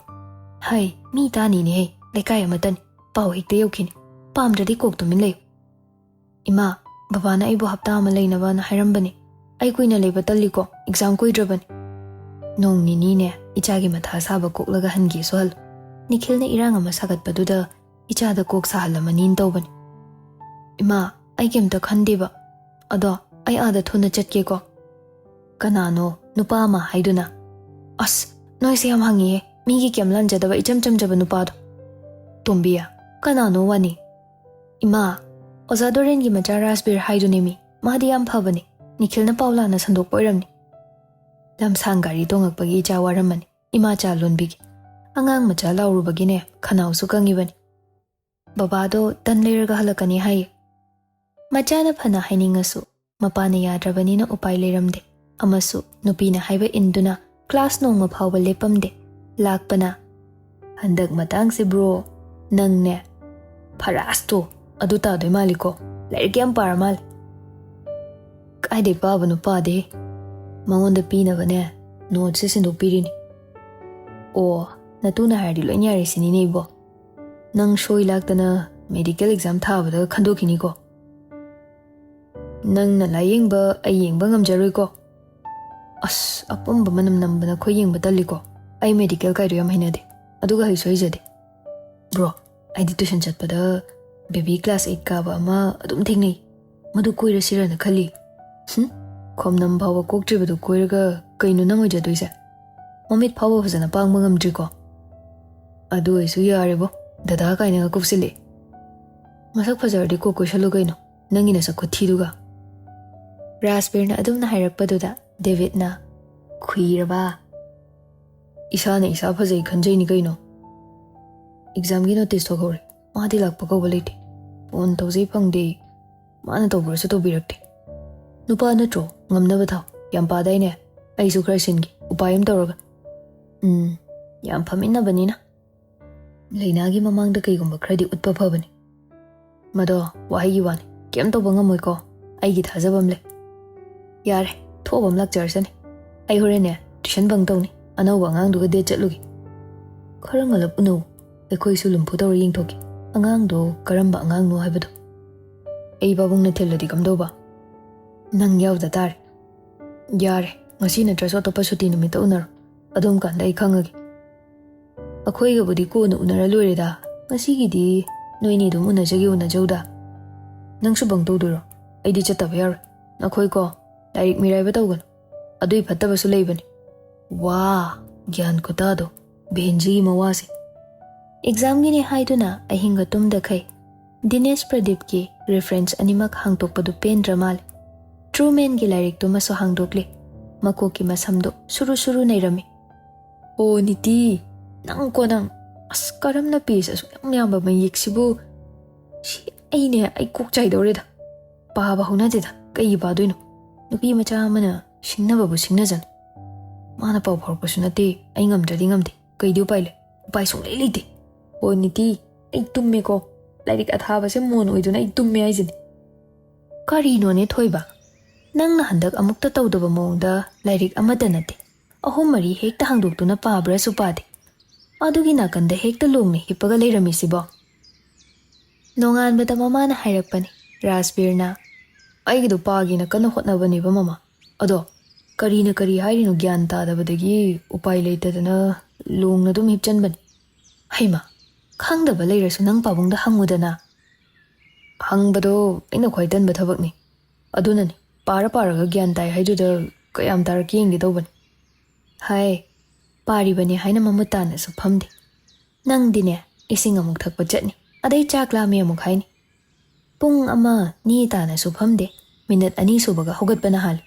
ꯍꯩ, ꯃꯤ ꯇꯥꯅꯤꯅꯦꯍꯦ, ꯂꯩꯀꯥꯏ ꯑꯃꯇꯅꯤ꯫ ꯄꯥꯎ ꯍꯦꯛꯇ ꯌꯧꯈꯤꯅꯤ꯫ ꯄꯥꯝꯗ꯭ꯔꯗꯤ ꯀꯣꯛ ꯇꯨꯃꯤꯟ ꯂꯩꯌꯨ꯫" "ꯏꯃꯥ, ꯕꯕꯥꯅ ꯑꯩꯕꯨ ꯍꯞꯇꯥ ꯑꯃ ꯂꯩꯅꯕꯅ ꯍꯥꯏꯔꯝꯕꯅꯤ꯫ ꯑꯩ ꯀꯨꯏꯅ ꯂꯩꯕ ꯇꯜꯂꯤꯀꯣ, ꯑꯦꯛꯖꯥꯝ ꯀꯨꯏꯗ꯭ꯔꯕꯅꯤ꯫" "ꯅꯣꯡ ꯅꯤꯅꯤꯅꯦ ꯏꯆꯥꯒꯤ ꯃꯊꯥ ꯁꯥꯕ ꯀꯣꯛꯂꯒ ꯍꯟꯒꯦꯁꯨ ꯍꯜꯂꯨ꯫ ꯅꯤꯈꯤꯜꯅ ꯏꯔꯥꯡ ꯑꯃ ꯁꯥꯒꯠꯄꯗꯨꯗ ꯏꯆꯥꯗ ꯀꯣꯛ ꯁꯥꯍꯜꯂꯝꯃꯅꯤꯅ ꯇꯧꯕꯅꯤ꯫" "ꯏꯃꯥ, ꯑꯩ ꯀꯩꯝꯇ ꯈꯟꯗꯦꯕ꯫ ꯑꯗꯣ ꯑꯩ ꯑꯥꯗ ꯊꯨꯅ ꯆꯠꯀꯦꯀꯣ꯫" "ꯀꯅꯥꯅꯣ ꯅꯨꯄꯥ ꯑꯃ ꯍꯥꯏꯗꯨꯅ?" "ꯑꯁ, ꯅꯣꯏꯁꯦ ꯌꯥꯝ ꯍꯪꯉꯤꯍꯦ, ꯃꯤꯒꯤ ꯀꯩꯝ ꯂꯥꯟꯖꯗꯕ ꯏꯆꯝ ꯆꯝꯖꯕ ꯅꯨꯄꯥꯗꯣ꯫" "ꯇꯣꯝꯕꯤ, ꯀꯅꯥꯅꯣ ꯋꯥꯅꯤ?" "ꯏꯃꯥ, ꯑꯣꯖꯥ ꯗꯣꯔꯦꯟꯒꯤ ꯃꯆꯥ ꯔꯥꯖꯕꯤꯔ ꯍꯥꯏꯗꯨꯅꯦꯃꯤ꯫ ꯃꯥꯗꯤ ꯌꯥꯝ ꯐꯕꯅꯤ꯫ ꯅꯤꯈꯤꯜꯅ ꯄꯥꯎ ꯂꯥꯟꯅ ꯁꯟꯗꯣꯛꯄ ꯑꯣꯏꯔꯝꯅꯤ꯫" ꯂꯝꯁꯥꯡ ꯒꯥꯔꯤ ꯇꯣꯡꯉꯛꯄꯒꯤ ꯏꯆꯥ ꯋꯥꯔꯝꯃꯅꯤ꯫ ꯏꯃꯥ ꯆꯥ ꯂꯣꯟꯕꯤꯒꯦ꯫ ꯑꯉꯥꯡ ꯃꯆꯥ ꯂꯥꯎꯔꯨꯕꯒꯤꯅꯦ ꯈꯅꯥꯎꯁꯨ ꯀꯪꯉꯤꯕꯅꯤ꯫ "ꯕꯕꯥꯗꯣ ꯇꯟ ꯂꯩꯔꯒ ꯍꯜꯂꯛꯀꯅꯤ ꯍꯥꯏꯌꯦ꯫" ꯃꯆꯥꯅ ꯐꯅ ꯍꯥꯏꯅꯤꯡꯉꯁꯨ ꯃꯄꯥꯅ ꯌꯥꯗ꯭ꯔꯕꯅꯤꯅ ꯎꯄꯥꯏ ꯂꯩꯔꯝꯗꯦ꯫ ꯑꯃꯁꯨ ꯅꯨꯄꯤꯅ ꯍꯥꯏꯕ ꯏꯟꯗꯨꯅ ꯀ꯭ꯂꯥꯁ ꯅꯣꯡꯃ ꯐꯥꯎꯕ ꯂꯦꯞꯄꯝꯗꯦ꯫ ꯂꯥꯛꯄꯅ, "ꯍꯟꯗꯛ ꯃꯇꯥꯡꯁꯦ ꯕ꯭ꯔꯣ, ꯅꯪꯅꯦ ꯐꯔꯥꯁꯇꯣ ꯑꯗꯨ ꯇꯥꯗꯣꯏ ꯃꯥꯜꯂꯤꯀꯣ, ꯂꯥꯏꯔꯤꯛ ꯌꯥꯝ ꯄꯥꯔ ꯃꯥꯜꯂꯦ"꯫ "ꯀꯥꯏꯗꯩ ꯄꯥꯕꯅꯣ, ꯄꯥꯗꯦ꯫ ꯃꯉꯣꯟꯗ ꯄꯤꯅꯕꯅꯦ ꯅꯣꯠꯁꯦ ꯁꯤꯟꯗꯣꯛꯄꯤꯔꯤꯅꯤ"꯫ "ꯑꯣ, ꯅꯇꯨꯅ ꯍꯥꯏꯔꯗꯤ ꯂꯣꯏ ꯌꯥꯔꯦ ꯁꯤꯅꯤꯅꯦ ꯏꯕꯣ꯫ ꯅꯪ ꯁꯣꯏ ꯂꯥꯛꯇꯅ ꯃꯦꯗꯤꯀꯦꯜ ꯑꯦꯛꯖꯥꯝ ꯊꯥꯕꯗ ꯈꯟꯗꯣꯛꯈꯤꯅꯤꯀꯣ"꯫ "ꯅꯪꯅ ꯂꯥꯏꯌꯦꯡꯕ ꯑꯩ ꯌꯦꯡꯕ ꯉꯝꯖꯔꯣꯏꯀꯣ"꯫ "ꯑꯁ, ꯑꯄꯨꯝꯕ ꯃꯅꯝ ꯅꯝꯕ ꯅꯈꯣꯏ ꯌꯦꯡꯕ ꯇꯜꯂꯤꯀꯣ꯫ ꯑꯩ ꯃꯦꯗꯤꯀꯦꯜ ꯀꯥꯏꯗꯣ ꯌꯥꯝ ꯍꯩꯅꯗꯦ, ꯑꯗꯨꯒ ꯍꯩꯁꯨ ꯍꯩꯖꯗꯦ꯫ ꯕ꯭ꯔꯣ, ꯑꯩꯗꯤ ꯇꯨꯏꯁꯟ ꯆꯠꯄꯗ ꯕꯦꯕꯤ ꯀ꯭ꯂꯥꯁ ꯑꯩꯠ ꯀꯥꯕ ꯑꯃ ꯑꯗꯨꯝ ꯊꯦꯡꯅꯩ꯫ ꯃꯗꯨ ꯀꯣꯏꯔꯁꯤꯔꯅ ꯈꯜꯂꯤ"꯫ "ꯍꯨꯝ, ꯈꯣꯝꯅꯝ ꯐꯥꯎꯕ ꯀꯣꯛꯇ꯭ꯔꯤꯕꯗꯨ ꯀꯣꯏꯔꯒ ꯀꯩꯅꯣ ꯅꯪ ꯑꯣꯏꯖꯗꯣꯏꯁꯦ? ꯃꯃꯤꯠ ꯐꯥꯎꯕ ꯐꯖꯅ ꯄꯥꯡꯕ ꯉꯝꯗ꯭ꯔꯤꯀꯣ"꯫ "ꯑꯗꯨ ꯑꯣꯏꯁꯨ ꯌꯥꯔꯦꯕꯣ, ꯗꯗꯥ ꯀꯥꯏꯅꯒ ꯀꯨꯞꯁꯤꯜꯂꯛꯑꯦ"꯫ "ꯃꯁꯛ ꯐꯖꯔꯗꯤ ꯀꯣꯛ ꯀꯣꯏꯁꯜꯂꯨ ꯀꯩꯅꯣ, ꯅꯪꯒꯤ ꯅꯁꯛ ꯈꯨꯊꯤꯗꯨꯒ"꯫ ꯔꯥꯖꯕꯤꯔꯅ ꯑꯗꯨꯝꯅ ꯍꯥꯏꯔꯛꯄꯗꯨꯗ ꯗꯦꯕꯤꯠꯅ, "ꯈꯨꯏꯔꯕ?" "ꯏꯁꯥꯅ ꯏꯁꯥ ꯐꯖꯩ ꯈꯟꯖꯩꯅꯤ ꯀꯩꯅꯣ꯫ ꯑꯦꯛꯖꯥꯝꯒꯤ ꯅꯣꯇꯤꯁ ꯊꯣꯛꯍꯧꯔꯦ, ꯃꯥꯗꯤ ꯂꯥꯛꯄ ꯀꯧꯕ ꯂꯩꯇꯦ꯫ ꯐꯣꯟ ꯇꯧꯖꯩ ꯐꯪꯗꯦ, ꯃꯥꯅ ꯇꯧꯕ꯭ꯔꯁꯨ ꯇꯧꯕꯤꯔꯛꯇꯦ꯫ ꯅꯨꯄꯥ ꯅꯠꯇ꯭ꯔꯣ, ꯉꯝꯅꯕ ꯊꯥꯎ, ꯌꯥꯝ ꯄꯥꯗꯥꯏꯅꯦ? ꯑꯩꯁꯨ ꯈꯔ ꯁꯤꯟꯒꯦ, ꯎꯄꯥꯏ ꯑꯃ ꯇꯧꯔꯒ"꯫ "ꯎꯝ, ꯌꯥꯝ ꯐꯝꯃꯤꯟꯅꯕꯅꯤꯅ"꯫ ꯂꯩꯅꯥꯒꯤ ꯃꯃꯥꯡꯗ ꯀꯩꯒꯨꯝꯕ ꯈꯔꯗꯤ ꯎꯠꯄ ꯐꯕꯅꯤ꯫ "ꯃꯗꯣ ꯋꯥꯍꯩꯒꯤ ꯋꯥꯅꯤ, ꯀꯩꯝ ꯇꯧꯕ ꯉꯝꯃꯣꯏꯀꯣ, ꯑꯩꯒꯤ ꯊꯥꯖꯕ ꯑꯃ ꯂꯩ"꯫ "ꯌꯥꯔꯦ, ꯊꯣꯛꯑꯕ ꯑꯃ ꯂꯥꯛꯆꯔꯁꯅꯤ꯫ ꯑꯩ ꯍꯣꯔꯦꯟꯅꯦ ꯇꯨꯏꯁꯟ ꯕꯪ ꯇꯧꯅꯤ, ꯑꯅꯧꯕ ꯑꯉꯥꯡꯗꯨꯒ ꯗꯦꯠ ꯆꯠꯂꯨꯒꯦ"꯫ "ꯈꯔ ꯉꯜꯂꯞ ꯎꯅꯧ, ꯑꯩꯈꯣꯏꯁꯨ ꯂꯨꯝꯐꯨ ꯇꯧꯔ ꯌꯦꯡꯊꯣꯛꯀꯦ, ꯑꯉꯥꯡꯗꯣ ꯀꯔꯝꯕ ꯑꯉꯥꯡꯅꯣ ꯍꯥꯏꯕꯗꯣ"꯫ "ꯑꯩ ꯄꯥꯕꯨꯡꯅ ꯊꯤꯜꯂꯗꯤ ꯀꯝꯗꯧꯕ?" "ꯅꯪ ꯌꯥꯎꯗ ꯇꯥꯔꯦ"꯫ "ꯌꯥꯔꯦ, ꯉꯁꯤ ꯅꯠꯇ꯭ꯔꯁꯨ ꯑꯇꯣꯞꯄ ꯁꯨꯇꯤ ꯅꯨꯃꯤꯠꯇ ꯎꯅꯔꯣ, ꯑꯗꯨꯝ ꯀꯥꯟꯗ ꯑꯩ ꯈꯪꯉꯒꯦ"꯫ "ꯑꯩꯈꯣꯏꯒꯕꯨꯗꯤ ꯀꯣꯟꯅ ꯎꯅꯔ ꯂꯣꯏꯔꯦꯗ, ꯉꯁꯤꯒꯤꯗꯤ ꯅꯣꯏꯅꯤ ꯑꯗꯨꯝ ꯎꯅꯖꯒꯦ ꯎꯅꯖꯧꯗ"꯫ "ꯅꯪꯁꯨ ꯕꯪ ꯇꯧꯗꯣꯏꯔꯣ? ꯑꯩꯗꯤ ꯆꯠꯇꯕ ꯌꯥꯔꯣꯏ꯫ ꯅꯈꯣꯏꯀꯣ, ꯂꯥꯏꯔꯤꯛ ꯃꯤꯔꯥꯏꯕ ꯇꯧꯒꯅꯨ, ꯑꯗꯨꯏ ꯐꯠꯇꯕꯁꯨ ꯂꯩꯕꯅꯤ"꯫ ꯋꯥ, ꯒ꯭ꯌꯥꯟ ꯈꯨꯇꯥꯗꯣ, ꯚꯦꯟꯖꯤꯒꯤ ꯃꯋꯥꯁꯦ꯫ ꯑꯦꯛꯖꯥꯝꯒꯤꯅꯦ ꯍꯥꯏꯗꯨꯅ ꯑꯍꯤꯡꯒ ꯇꯨꯝꯗꯈꯩ ꯗꯤꯅꯦꯁ ꯄ꯭ꯔꯗꯤꯞꯀꯤ ꯔꯤꯐꯔꯦꯟꯁ ꯑꯅꯤꯃꯛ ꯍꯥꯡꯗꯣꯛꯄꯗꯨ ꯄꯦꯟꯗ꯭ꯔ ꯃꯥꯜꯂꯦ꯫ ꯇ꯭ꯔꯨꯃꯦꯟꯒꯤ ꯂꯥꯏꯔꯤꯛꯇꯨꯃꯁꯨ ꯍꯥꯡꯗꯣꯛꯂꯦ꯫ ꯃꯀꯣꯛꯀꯤ ꯃꯁꯝꯗꯨ ꯁꯨꯔꯨ ꯁꯨꯔꯨ ꯅꯩꯔꯝꯃꯤ꯫ "ꯑꯣ ꯅꯤꯇꯤ, ꯅꯪꯀꯣ ꯅꯪ꯫ ꯑꯁ, ꯀꯔꯝꯅ ꯄꯦꯖ ꯑꯁꯨꯛ ꯌꯥꯝ ꯌꯥꯝꯕ ꯃꯌꯦꯛꯁꯤꯕꯨ? ꯁꯤ ꯑꯩꯅꯦ, ꯑꯩ ꯀꯣꯛ ꯆꯥꯏꯗꯧꯔꯦꯗ"꯫ ꯄꯥꯕ ꯍꯧꯅꯗꯦꯗ꯫ ꯀꯩꯒꯤ ꯄꯥꯗꯣꯏꯅꯣ? ꯅꯨꯄꯤ ꯃꯆꯥ ꯑꯃꯅ ꯁꯤꯡꯅꯕꯕꯨ ꯁꯤꯡꯅꯖꯅꯨ꯫ ꯃꯥꯅ ꯄꯥꯎ ꯐꯥꯎꯔꯛꯄꯁꯨ ꯅꯠꯇꯦ꯫ ꯑꯩ ꯉꯝꯗ꯭ꯔꯗꯤ ꯉꯝꯗꯦ꯫ ꯀꯩꯗꯤ ꯎꯄꯥꯏ ꯂꯩ? ꯎꯄꯥꯏ ꯁꯨꯡꯂꯩ ꯂꯩꯇꯦ꯫ ꯍꯣ ꯅꯤꯇꯤ, ꯑꯩ ꯇꯨꯝꯃꯦꯀꯣ꯫ ꯂꯥꯏꯔꯤꯛ ꯑꯊꯥꯕꯁꯦ ꯃꯣꯟ ꯑꯣꯏꯗꯨꯅ ꯑꯩ ꯇꯨꯝꯃꯦ ꯍꯥꯏꯁꯤꯅꯤ꯫ ꯀꯔꯤꯅꯣꯅꯦ ꯊꯣꯏꯕ? ꯅꯪꯅ ꯍꯟꯗꯛ ꯑꯃꯨꯛꯇ ꯇꯧꯗꯕ ꯃꯑꯣꯡꯗ ꯂꯥꯏꯔꯤꯛ ꯑꯃꯠꯇ ꯅꯠꯇꯦ, ꯑꯍꯨꯝ ꯃꯔꯤ ꯍꯦꯛꯇ ꯍꯥꯡꯗꯣꯛꯇꯨꯅ ꯄꯥꯕ꯭ꯔꯁꯨ ꯄꯥꯗꯦ꯫ ꯑꯗꯨꯒꯤ ꯅꯥꯀꯟꯗ ꯍꯦꯛꯇ ꯂꯣꯡꯅ ꯍꯤꯞꯄꯒ ꯂꯩꯔꯝꯃꯤꯁꯤꯕꯣ? ꯅꯣꯡꯉꯥꯟꯕꯗ ꯃꯃꯥꯅ ꯍꯥꯏꯔꯛꯄꯅꯤ, "ꯔꯥꯖꯕꯤꯔꯅ ꯑꯩꯒꯤꯗꯣ ꯄꯥꯒꯦꯅ ꯀꯟꯅ ꯍꯣꯠꯅꯕꯅꯦꯕ ꯃꯃꯥ꯫ ꯑꯗꯣ ꯀꯔꯤꯅ ꯀꯔꯤ ꯍꯥꯏꯔꯤꯅꯣ ꯒ꯭ꯌꯥꯟ ꯇꯥꯗꯕꯗꯒꯤ ꯎꯄꯥꯏ ꯂꯩꯇꯗꯅ ꯂꯣꯡꯅ ꯑꯗꯨꯝ ꯍꯤꯞꯆꯟꯕꯅꯤ꯫ ꯍꯩꯃꯥ, ꯈꯪꯗꯕ ꯂꯩꯔꯁꯨ ꯅꯪ ꯄꯥꯕꯨꯡꯗ ꯍꯪꯉꯨꯗꯅ꯫" "ꯍꯪꯕꯗꯣ ꯑꯩꯅ ꯈ꯭ꯋꯥꯏ ꯇꯟꯕ ꯊꯕꯛꯅꯤ꯫ ꯑꯗꯨꯅꯅꯤ, ꯄꯥꯔ ꯄꯥꯔꯒ ꯒ꯭ꯌꯥꯟ ꯇꯥꯏ ꯍꯥꯏꯗꯨꯗ ꯀꯌꯥꯝ ꯇꯥꯔꯛꯀꯦ ꯌꯦꯡꯒꯦ ꯇꯧꯕꯅꯤ꯫" ꯍꯥꯏ꯫ ꯄꯥꯔꯤꯕꯅꯤ ꯍꯥꯏꯅ ꯃꯃꯨꯠ ꯇꯥꯅꯁꯨ ꯐꯝꯗꯦ꯫ ꯅꯪꯗꯤꯅꯦ, ꯏꯁꯤꯡ ꯑꯃꯨꯛ ꯊꯛꯄ ꯆꯠꯅꯤ, ꯑꯗꯩ ꯆꯥꯛ ꯂꯥꯝꯃꯦ ꯑꯃꯨꯛ ꯍꯥꯏꯅꯤ꯫ ꯄꯨꯡ ꯑꯃ, ꯅꯤ ꯇꯥꯅꯁꯨ ꯐꯝꯗꯦ꯫ ꯃꯤꯅꯠ ꯑꯅꯤ ꯁꯨꯕꯒ ꯍꯧꯒꯠꯄꯅ ꯍꯥꯜꯂꯤ꯫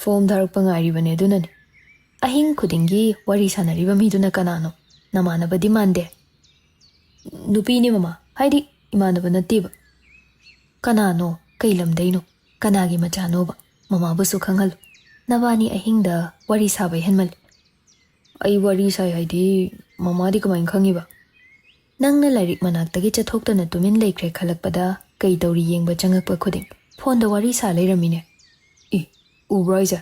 "ꯐꯣꯝ ꯊꯥꯔꯛꯄ ꯉꯥꯏꯔꯤꯕꯅꯦ, ꯑꯗꯨꯅꯅꯤ꯫" "ꯑꯍꯤꯡ ꯈꯨꯗꯤꯡꯒꯤ ꯋꯥꯔꯤ ꯁꯥꯟꯅꯔꯤꯕ ꯃꯤꯗꯨꯅ ꯀꯅꯥꯅꯣ? ꯅꯃꯥꯟꯅꯕꯗꯤ ꯃꯥꯟꯗꯦ?" "ꯅꯨꯄꯤꯅꯦ ꯃꯃꯥ, ꯍꯥꯏꯗꯤ ꯏꯃꯥꯟꯅꯕ ꯅꯠꯇꯦꯕ꯫" "ꯀꯅꯥꯅꯣ? ꯀꯩ ꯂꯝꯗꯩꯅꯣ? ꯀꯅꯥꯒꯤ ꯃꯆꯥꯅꯣꯕ? ꯃꯃꯥꯕꯨꯁꯨ ꯈꯪꯍꯜꯂꯨ꯫ ꯅꯕꯥꯅꯤ ꯑꯍꯤꯡꯗ ꯋꯥꯔꯤ ꯁꯥꯕ ꯍꯦꯟꯃꯜꯂꯤ꯫" "ꯑꯩ ꯋꯥꯔꯤ ꯁꯥꯏ ꯍꯥꯏꯗꯤ ꯃꯃꯥꯗꯤ ꯀꯃꯥꯏꯅ ꯈꯪꯉꯤꯕ?" "ꯅꯪꯅ ꯂꯥꯏꯔꯤꯛ ꯃꯅꯥꯛꯇꯒꯤ ꯆꯠꯊꯣꯛꯇꯅ ꯇꯨꯃꯤꯟ ꯂꯩꯈ꯭ꯔꯦ ꯈꯜꯂꯛꯄꯗ ꯀꯩ ꯇꯧꯔꯤ ꯌꯦꯡꯕ ꯆꯪꯉꯛꯄ ꯈꯨꯗꯤꯡ ꯐꯣꯟꯗ ꯋꯥꯔꯤ ꯁꯥ ꯂꯩꯔꯝꯃꯤꯅꯦ꯫" "ꯏ, ꯎꯕ꯭ꯔꯣ ꯑꯩꯁꯦ?"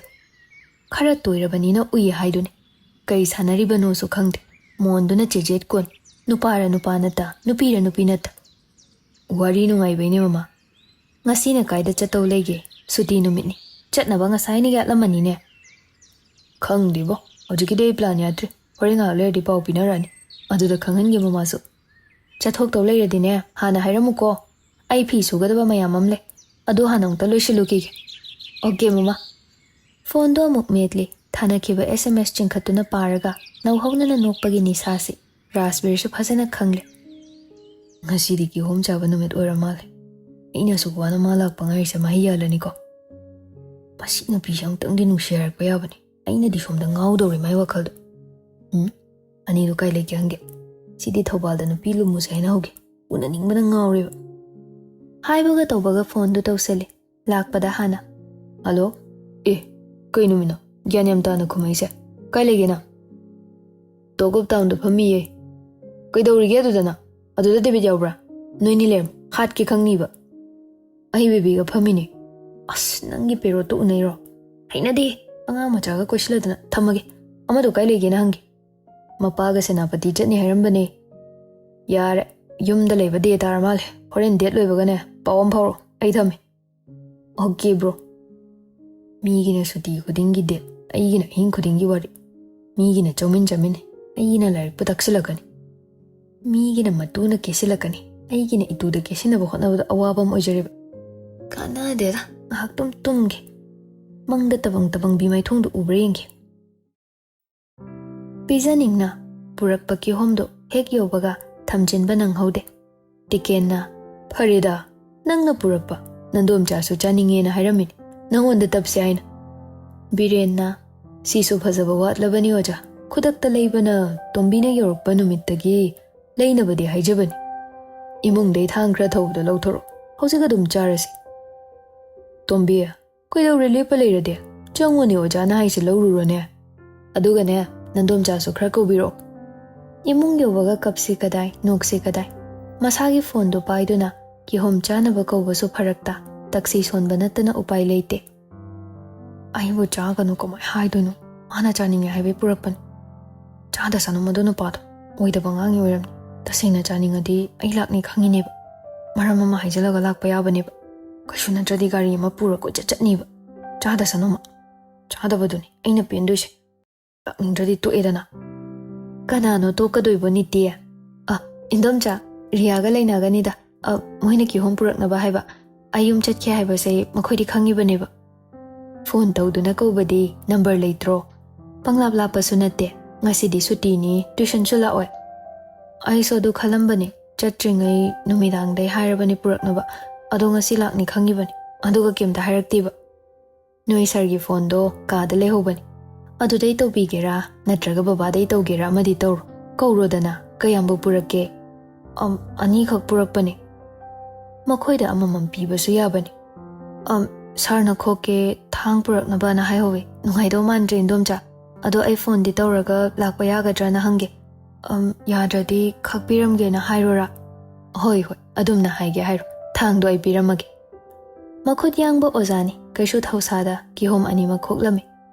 "ꯈꯔ ꯇꯣꯏꯔꯕꯅꯤꯅ ꯎꯏ ꯍꯥꯏꯗꯨꯅꯤ꯫ ꯀꯩ ꯁꯥꯟꯅꯔꯤꯕꯅꯣꯁꯨ ꯈꯪꯗꯦ꯫ ꯃꯣꯟꯗꯨꯅ ꯆꯦꯖꯦꯠ ꯀꯣꯟ, ꯅꯨꯄꯥꯔ ꯅꯨꯄꯥ ꯅꯠꯇ, ꯅꯨꯄꯤꯔ ꯅꯨꯄꯤ ꯅꯠꯇ꯫" "ꯋꯥꯔꯤ ꯅꯨꯡꯉꯥꯏꯕꯩꯅꯦ ꯃꯃꯥ꯫ ꯉꯁꯤꯅ ꯀꯥꯏꯗ ꯆꯠꯇꯧ ꯂꯩꯒꯦ? ꯁꯨꯇꯤ ꯅꯨꯃꯤꯠꯅꯤ꯫ ꯆꯠꯅꯕ ꯉꯁꯥꯏꯅ ꯌꯥꯠꯂꯝꯃꯅꯤꯅꯦ꯫" "ꯈꯪꯗꯦꯕꯣ, ꯍꯧꯖꯤꯛꯀꯤꯗꯤ ꯑꯩ ꯄ꯭ꯂꯥꯟ ꯌꯥꯗ꯭ꯔꯤ꯫ ꯍꯣꯔꯦꯟ ꯉꯥꯏꯍꯥꯛ ꯂꯩꯔꯗꯤ ꯄꯥꯎ ꯄꯤꯅꯔꯛꯑꯅꯤ꯫ ꯑꯗꯨꯗ ꯈꯪꯍꯟꯒꯦ ꯃꯃꯥꯁꯨ꯫ ꯆꯠꯊꯣꯛꯇꯧ ꯂꯩꯔꯗꯤꯅꯦ, ꯍꯥꯟꯅ ꯍꯥꯏꯔꯝꯃꯨꯀꯣ꯫ ꯑꯩ ꯐꯤ ꯁꯨꯒꯗꯕ ꯃꯌꯥꯝ ꯑꯃ ꯂꯩ꯫ ꯑꯗꯨ ꯍꯥꯟꯅ ꯑꯃꯨꯛꯇ ꯂꯣꯏꯁꯤꯜꯂꯨꯈꯤꯒꯦ꯫" "ꯑꯣꯀꯦ ꯃꯃꯥ꯫" ꯐꯣꯟꯗꯣ ꯑꯃꯨꯛ ꯃꯦꯠꯂꯤ꯫ ꯊꯥꯅꯈꯤꯕ ꯑꯦꯁ ꯑꯦꯝ ꯑꯦꯁ ꯆꯤꯡꯈꯠꯇꯨꯅ ꯄꯥꯔꯒ ꯅꯧꯍꯧꯅꯅ ꯅꯣꯛꯄꯒꯤ ꯅꯤꯁꯥꯁꯤ ꯔꯥꯖꯕꯤꯔꯁꯨ ꯐꯖꯅ ꯈꯪꯂꯦ꯫ "ꯉꯁꯤꯗꯤ ꯀꯤꯍꯣꯝ ꯆꯥꯕ ꯅꯨꯃꯤꯠ ꯑꯣꯏꯔ ꯃꯥꯜꯂꯦ꯫ ꯑꯩꯅ ꯑꯁꯨꯛ ꯋꯥꯅ ꯃꯥ ꯂꯥꯛꯄ ꯉꯥꯏꯔꯤꯁꯦ ꯃꯍꯩ ꯌꯥꯜꯂꯅꯤꯀꯣ꯫ ꯃꯁꯤ ꯅꯨꯄꯤꯁꯦ ꯑꯃꯨꯛꯇꯪꯗꯤ ꯅꯨꯡꯁꯤ ꯍꯥꯏꯔꯛꯄ ꯌꯥꯕꯅꯤ꯫ ꯑꯩꯅꯗꯤ ꯁꯣꯝꯗ ꯉꯥꯎꯗꯧꯔꯦ ꯃꯥꯏ ꯋꯥꯈꯜꯗ꯫ ꯎꯝ? ꯑꯅꯤꯗꯨ ꯀꯥꯏ ꯂꯩꯒꯦ ꯍꯪꯒꯦ꯫ ꯁꯤꯗꯤ ꯊꯧꯕꯥꯜꯗ ꯅꯨꯄꯤ ꯂꯨꯝꯃꯨꯁꯦ ꯍꯥꯏꯅ ꯍꯧꯒꯦ꯫ ꯎꯅꯅꯤꯡꯕꯅ ꯉꯥꯎꯔꯦꯕ꯫" ꯍꯥꯏꯕꯒ ꯇꯧꯕꯒ ꯐꯣꯟꯗꯨ ꯇꯧꯁꯜꯂꯤ꯫ ꯂꯥꯛꯄꯗ ꯍꯥꯟꯅ, "ꯍꯜꯂꯣ? ꯑꯦ, ꯀꯩ ꯅꯨꯃꯤꯠꯅꯣ? ꯒ꯭ꯌꯥꯟ ꯌꯥꯝ ꯇꯥꯅ ꯈꯨꯝꯃꯛꯏꯁꯦ꯫ ꯀꯥꯏ ꯂꯩꯒꯦ ꯅꯪ?" "ꯇꯣꯒꯨꯞ ꯇꯥꯎꯟꯗ ꯐꯝꯃꯤꯌꯦ꯫" "ꯀꯩꯗꯧꯔꯤꯒꯦ ꯑꯗꯨꯗꯅ? ꯑꯗꯨꯗ ꯗꯦꯕꯤꯠ ꯌꯥꯎꯕ꯭ꯔꯥ? ꯅꯣꯏꯅꯤ ꯂꯩꯔꯝ ꯍꯥꯠꯀꯦ ꯈꯪꯅꯤꯕ꯫" "ꯑꯩ ꯕꯦꯕꯤꯒ ꯐꯝꯃꯤꯅꯦ꯫" "ꯑꯁ, ꯅꯪꯒꯤ ꯄꯦꯔꯣꯠꯇꯣ ꯎꯅꯩꯔꯣ? ꯍꯩꯅꯗꯦ꯫ ꯑꯉꯥꯡ ꯃꯆꯥꯒ ꯀꯣꯏꯁꯤꯜꯂꯗꯅ꯫ ꯊꯝꯃꯒꯦ꯫ ꯑꯃꯗꯣ ꯀꯥꯏ ꯂꯩꯒꯦꯅ ꯍꯪꯒꯦ꯫ ꯃꯄꯥꯒ ꯁꯦꯅꯥꯄꯇꯤ ꯆꯠꯅꯤ ꯍꯥꯏꯔꯝꯕꯅꯦ꯫" "ꯌꯥꯔꯦ, ꯌꯨꯝꯗ ꯂꯩꯕ ꯗꯦ ꯇꯥꯔ ꯃꯥꯜꯂꯦ꯫ ꯍꯣꯔꯦꯟ ꯗꯦꯠ ꯂꯣꯏꯕꯒꯅꯦ ꯄꯥꯎ ꯑꯃ ꯐꯥꯎꯔꯛꯑꯣ꯫ ꯑꯩ ꯊꯝꯃꯦ꯫" "Okay bro." ꯃꯤꯒꯤꯅ ꯁꯨꯇꯤ ꯈꯨꯗꯤꯡꯒꯤ ꯗꯦꯠ, ꯑꯩꯒꯤꯅ ꯑꯍꯤꯡ ꯈꯨꯗꯤꯡꯒꯤ ꯋꯥꯔꯤ꯫ ꯃꯤꯒꯤꯅ ꯆꯧꯃꯤꯟ ꯆꯥꯃꯤꯟꯅꯩ, ꯑꯩꯒꯤꯅ ꯂꯥꯏꯔꯤꯛꯄꯨ ꯇꯥꯛꯁꯤꯜꯂꯛꯀꯅꯤ꯫ ꯃꯤꯒꯤꯅ ꯃꯇꯨꯅ ꯀꯦꯁꯤꯜꯂꯛꯀꯅꯤ, ꯑꯩꯒꯤꯅ ꯏꯇꯨꯗ ꯀꯦꯁꯤꯟꯅꯕ ꯍꯣꯠꯅꯕꯗ ꯑꯋꯥꯕ ꯑꯃ ꯑꯣꯏꯖꯔꯤꯕ꯫ ꯀꯥꯟꯅꯗꯦꯗ, ꯉꯥꯏꯍꯥꯛꯇꯨꯝ ꯇꯨꯝꯒꯦ꯫ ꯃꯪꯗ ꯇꯕꯪ ꯇꯕꯪꯕꯤ ꯃꯥꯏꯊꯣꯡꯗꯨ ꯎꯕ꯭ꯔꯥ ꯌꯦꯡꯒꯦ꯫ ꯄꯤꯖꯅꯤꯡꯅ ꯄꯨꯔꯛꯄ ꯀꯤꯍꯣꯝꯗꯨ ꯍꯦꯛ ꯌꯧꯕꯒ ꯊꯝꯖꯤꯟꯕ ꯅꯪꯍꯧꯗꯦ꯫ ꯇꯤꯀꯦꯟꯅ, "ꯐꯔꯦꯗ, ꯅꯪꯅ ꯄꯨꯔꯛꯄ ꯅꯟꯗꯣꯝꯆꯥꯁꯨ ꯆꯥꯅꯤꯡꯉꯦꯅ ꯍꯥꯏꯔꯝꯃꯤꯅꯤ, ꯅꯪꯉꯣꯟꯗ ꯇꯞꯁꯦ ꯍꯥꯏꯅ꯫" ꯕꯤꯔꯦꯟꯅ, "ꯁꯤꯁꯨ ꯐꯖꯕ ꯋꯥꯠꯂꯕꯅꯤ ꯑꯣꯖꯥ, ꯈꯨꯗꯛꯇ ꯂꯩꯕꯅ ꯇꯣꯝꯕꯤꯅ ꯌꯧꯔꯛꯄ ꯅꯨꯃꯤꯠꯇꯒꯤ ꯂꯩꯅꯕꯗꯤ ꯍꯥꯏꯖꯕꯅꯤ꯫ ꯏꯃꯨꯡꯗꯩ ꯊꯥꯡ ꯈꯔ ꯊꯧꯕꯗꯣ ꯂꯧꯊꯣꯔꯛꯑꯣ, ꯍꯧꯖꯤꯛ ꯑꯗꯨꯝ ꯆꯥꯔꯁꯤ꯫" ꯇꯣꯝꯕꯤ, ꯀꯩꯗꯧꯔꯦ ꯂꯦꯞꯄ ꯂꯩꯔꯗꯤ? ꯆꯪꯉꯨꯅꯦ, ꯑꯣꯖꯥꯅ ꯍꯥꯏꯁꯦ ꯂꯧꯔꯨꯔꯣꯅꯦ꯫ ꯑꯗꯨꯒꯅꯦ, ꯅꯟꯗꯣꯝꯆꯥꯁꯨ ꯈꯔ ꯀꯧꯕꯤꯔꯛꯑꯣ꯫ ꯏꯃꯨꯡ ꯌꯧꯕꯒ ꯀꯞꯁꯤ ꯀꯗꯥꯏ, ꯅꯣꯛꯁꯤ ꯀꯗꯥꯏ꯫ ꯃꯁꯥꯒꯤ ꯐꯣꯟꯗꯨ ꯄꯥꯏꯗꯨꯅ ꯀꯤꯍꯣꯝ ꯆꯥꯅꯕ ꯀꯧꯕꯁꯨ ꯐꯔꯛ ꯇꯥ, ꯇꯛꯁꯤ ꯁꯣꯟꯕ ꯅꯠꯇꯅ ꯎꯄꯥꯏ ꯂꯩꯇꯦ꯫ ꯑꯩꯕꯨ ꯆꯥꯒꯅꯨ ꯀꯃꯥꯏ ꯍꯥꯏꯗꯣꯏꯅꯣ? ꯃꯥꯅ ꯆꯥꯅꯤꯡꯉꯦ ꯍꯥꯏꯕꯩ ꯄꯨꯔꯛꯄꯅꯤ꯫ ꯆꯥꯗ ꯁꯅꯨ ꯃꯗꯨ ꯅꯨꯄꯥꯗꯣ꯫ ꯑꯣꯏꯗꯕ ꯉꯥꯡꯉꯤ ꯑꯣꯏꯔꯝꯅꯤ꯫ ꯇꯁꯦꯡꯅ ꯆꯥꯅꯤꯡꯉꯗꯤ ꯑꯩ ꯂꯥꯛꯅꯤ ꯈꯪꯉꯤꯅꯦꯕ꯫ ꯃꯔꯝ ꯑꯃ ꯍꯥꯏꯖꯤꯜꯂꯒ ꯂꯥꯛꯄ ꯌꯥꯕꯅꯦꯕ꯫ ꯀꯩꯁꯨ ꯅꯠꯇ꯭ꯔꯗꯤ ꯒꯥꯔꯤ ꯑꯃ ꯄꯨꯔ ꯀꯣꯏꯆꯠ ꯆꯠꯅꯤꯕ꯫ ꯆꯥꯗ ꯁꯅꯨ ꯃꯥ꯫ ꯆꯥꯗꯕꯗꯨꯅꯤ ꯑꯩꯅ ꯄꯦꯟꯗꯣꯏꯁꯦ꯫ ꯂꯥꯛꯅꯤꯡꯗ꯭ꯔꯗꯤ ꯇꯣꯛꯑꯦꯗꯅ꯫ ꯀꯅꯥꯅꯣ ꯇꯣꯛꯀꯗꯣꯏꯕꯣ ꯅꯤꯇꯤ? ꯑ, ꯏꯟꯗꯣꯝꯆꯥ, ꯔꯤꯌꯥꯒ ꯂꯩꯅꯒꯅꯤꯗ꯫ ꯑ, ꯃꯣꯏꯅ ꯀꯤꯍꯣꯝ ꯄꯨꯔꯛꯅꯕ ꯍꯥꯏꯕ꯫ ꯑꯩ ꯌꯨꯝ ꯆꯠꯀꯦ ꯍꯥꯏꯕꯁꯦ ꯃꯈꯣꯏꯗꯤ ꯈꯪꯉꯤꯕꯅꯦꯕ꯫ ꯐꯣꯟ ꯇꯧꯗꯨꯅ ꯀꯧꯕꯗꯤ ꯅꯝꯕꯔ ꯂꯩꯇ꯭ꯔꯣ? ꯄꯪꯂꯥꯞ ꯂꯥꯞꯄꯁꯨ ꯅꯠꯇꯦ꯫ ꯉꯁꯤꯗꯤ ꯁꯨꯇꯤꯅꯤ, ꯇꯨꯏꯁꯟꯁꯨ ꯂꯥꯛꯑꯣꯏ꯫ ꯑꯩꯁꯨ ꯑꯗꯨ ꯈꯜꯂꯝꯕꯅꯤ꯫ ꯆꯠꯇ꯭ꯔꯤꯉꯩ ꯅꯨꯃꯤꯗꯥꯡꯗꯩ ꯍꯥꯏꯔꯕꯅꯤ ꯄꯨꯔꯛꯅꯕ꯫ ꯑꯗꯣ ꯉꯁꯤ ꯂꯥꯛꯅꯤ ꯈꯪꯉꯤꯕꯅꯤ꯫ ꯑꯗꯨꯒ ꯀꯩꯝꯇ ꯍꯥꯏꯔꯛꯇꯦꯕ꯫ ꯅꯣꯏ ꯁꯥꯔꯒꯤ ꯐꯣꯟꯗꯣ ꯀꯥꯗ ꯂꯩꯍꯧꯕꯅꯤ꯫ ꯑꯗꯨꯗꯩ ꯇꯧꯕꯤꯒꯦꯔꯥ ꯅꯠꯇ꯭ꯔꯒ ꯕꯕꯥꯗꯩ ꯇꯧꯒꯦꯔꯥ ꯑꯃꯗꯤ ꯇꯧꯔꯣ꯫ ꯀꯧꯔꯣꯗꯅ, ꯀꯌꯥꯝꯕꯨ ꯄꯨꯔꯛꯀꯦ? ꯑꯝ, ꯑꯅꯤꯈꯛ ꯄꯨꯔꯛꯄꯅꯦ꯫ ꯃꯈꯣꯏꯗ ꯑꯃꯃꯝ ꯄꯤꯕꯁꯨ ꯌꯥꯕꯅꯤ꯫ "ꯑꯝ, ꯁꯥꯔꯅ ꯈꯣꯛꯀꯦ ꯊꯥꯡ ꯄꯨꯔꯛꯅꯕꯅ ꯍꯥꯏꯍꯧꯋꯦ꯫ ꯅꯨꯡꯉꯥꯏꯗꯧ ꯃꯥꯟꯗ꯭ꯔꯦ, ꯏꯟꯗꯣꯝꯆꯥ꯫ ꯑꯗꯣ ꯑꯩ ꯐꯣꯟꯗꯤ ꯇꯧꯔꯒ ꯂꯥꯛꯄ ꯌꯥꯒꯗ꯭ꯔꯅ ꯍꯪꯒꯦ꯫ ꯑꯝ, ꯌꯥꯗ꯭ꯔꯗꯤ ꯈꯥꯛꯄꯤꯔꯝꯒꯦꯅ ꯍꯥꯏꯔꯣꯔꯥ?" "ꯍꯣꯏ, ꯍꯣꯏ, ꯑꯗꯨꯝꯅ ꯍꯥꯏꯒꯦ ꯍꯥꯏꯔꯣ꯫ ꯊꯥꯡꯗꯣ ꯑꯩ ꯄꯤꯔꯝꯃꯒꯦ꯫" ꯃꯈꯨꯠ ꯌꯥꯡꯕ ꯑꯣꯖꯥꯅꯤ, ꯀꯩꯁꯨ ꯊꯧꯁꯥꯗ ꯀꯤꯍꯣꯝ ꯑꯅꯤꯃꯛ ꯈꯣꯛꯂꯝꯃꯤ꯫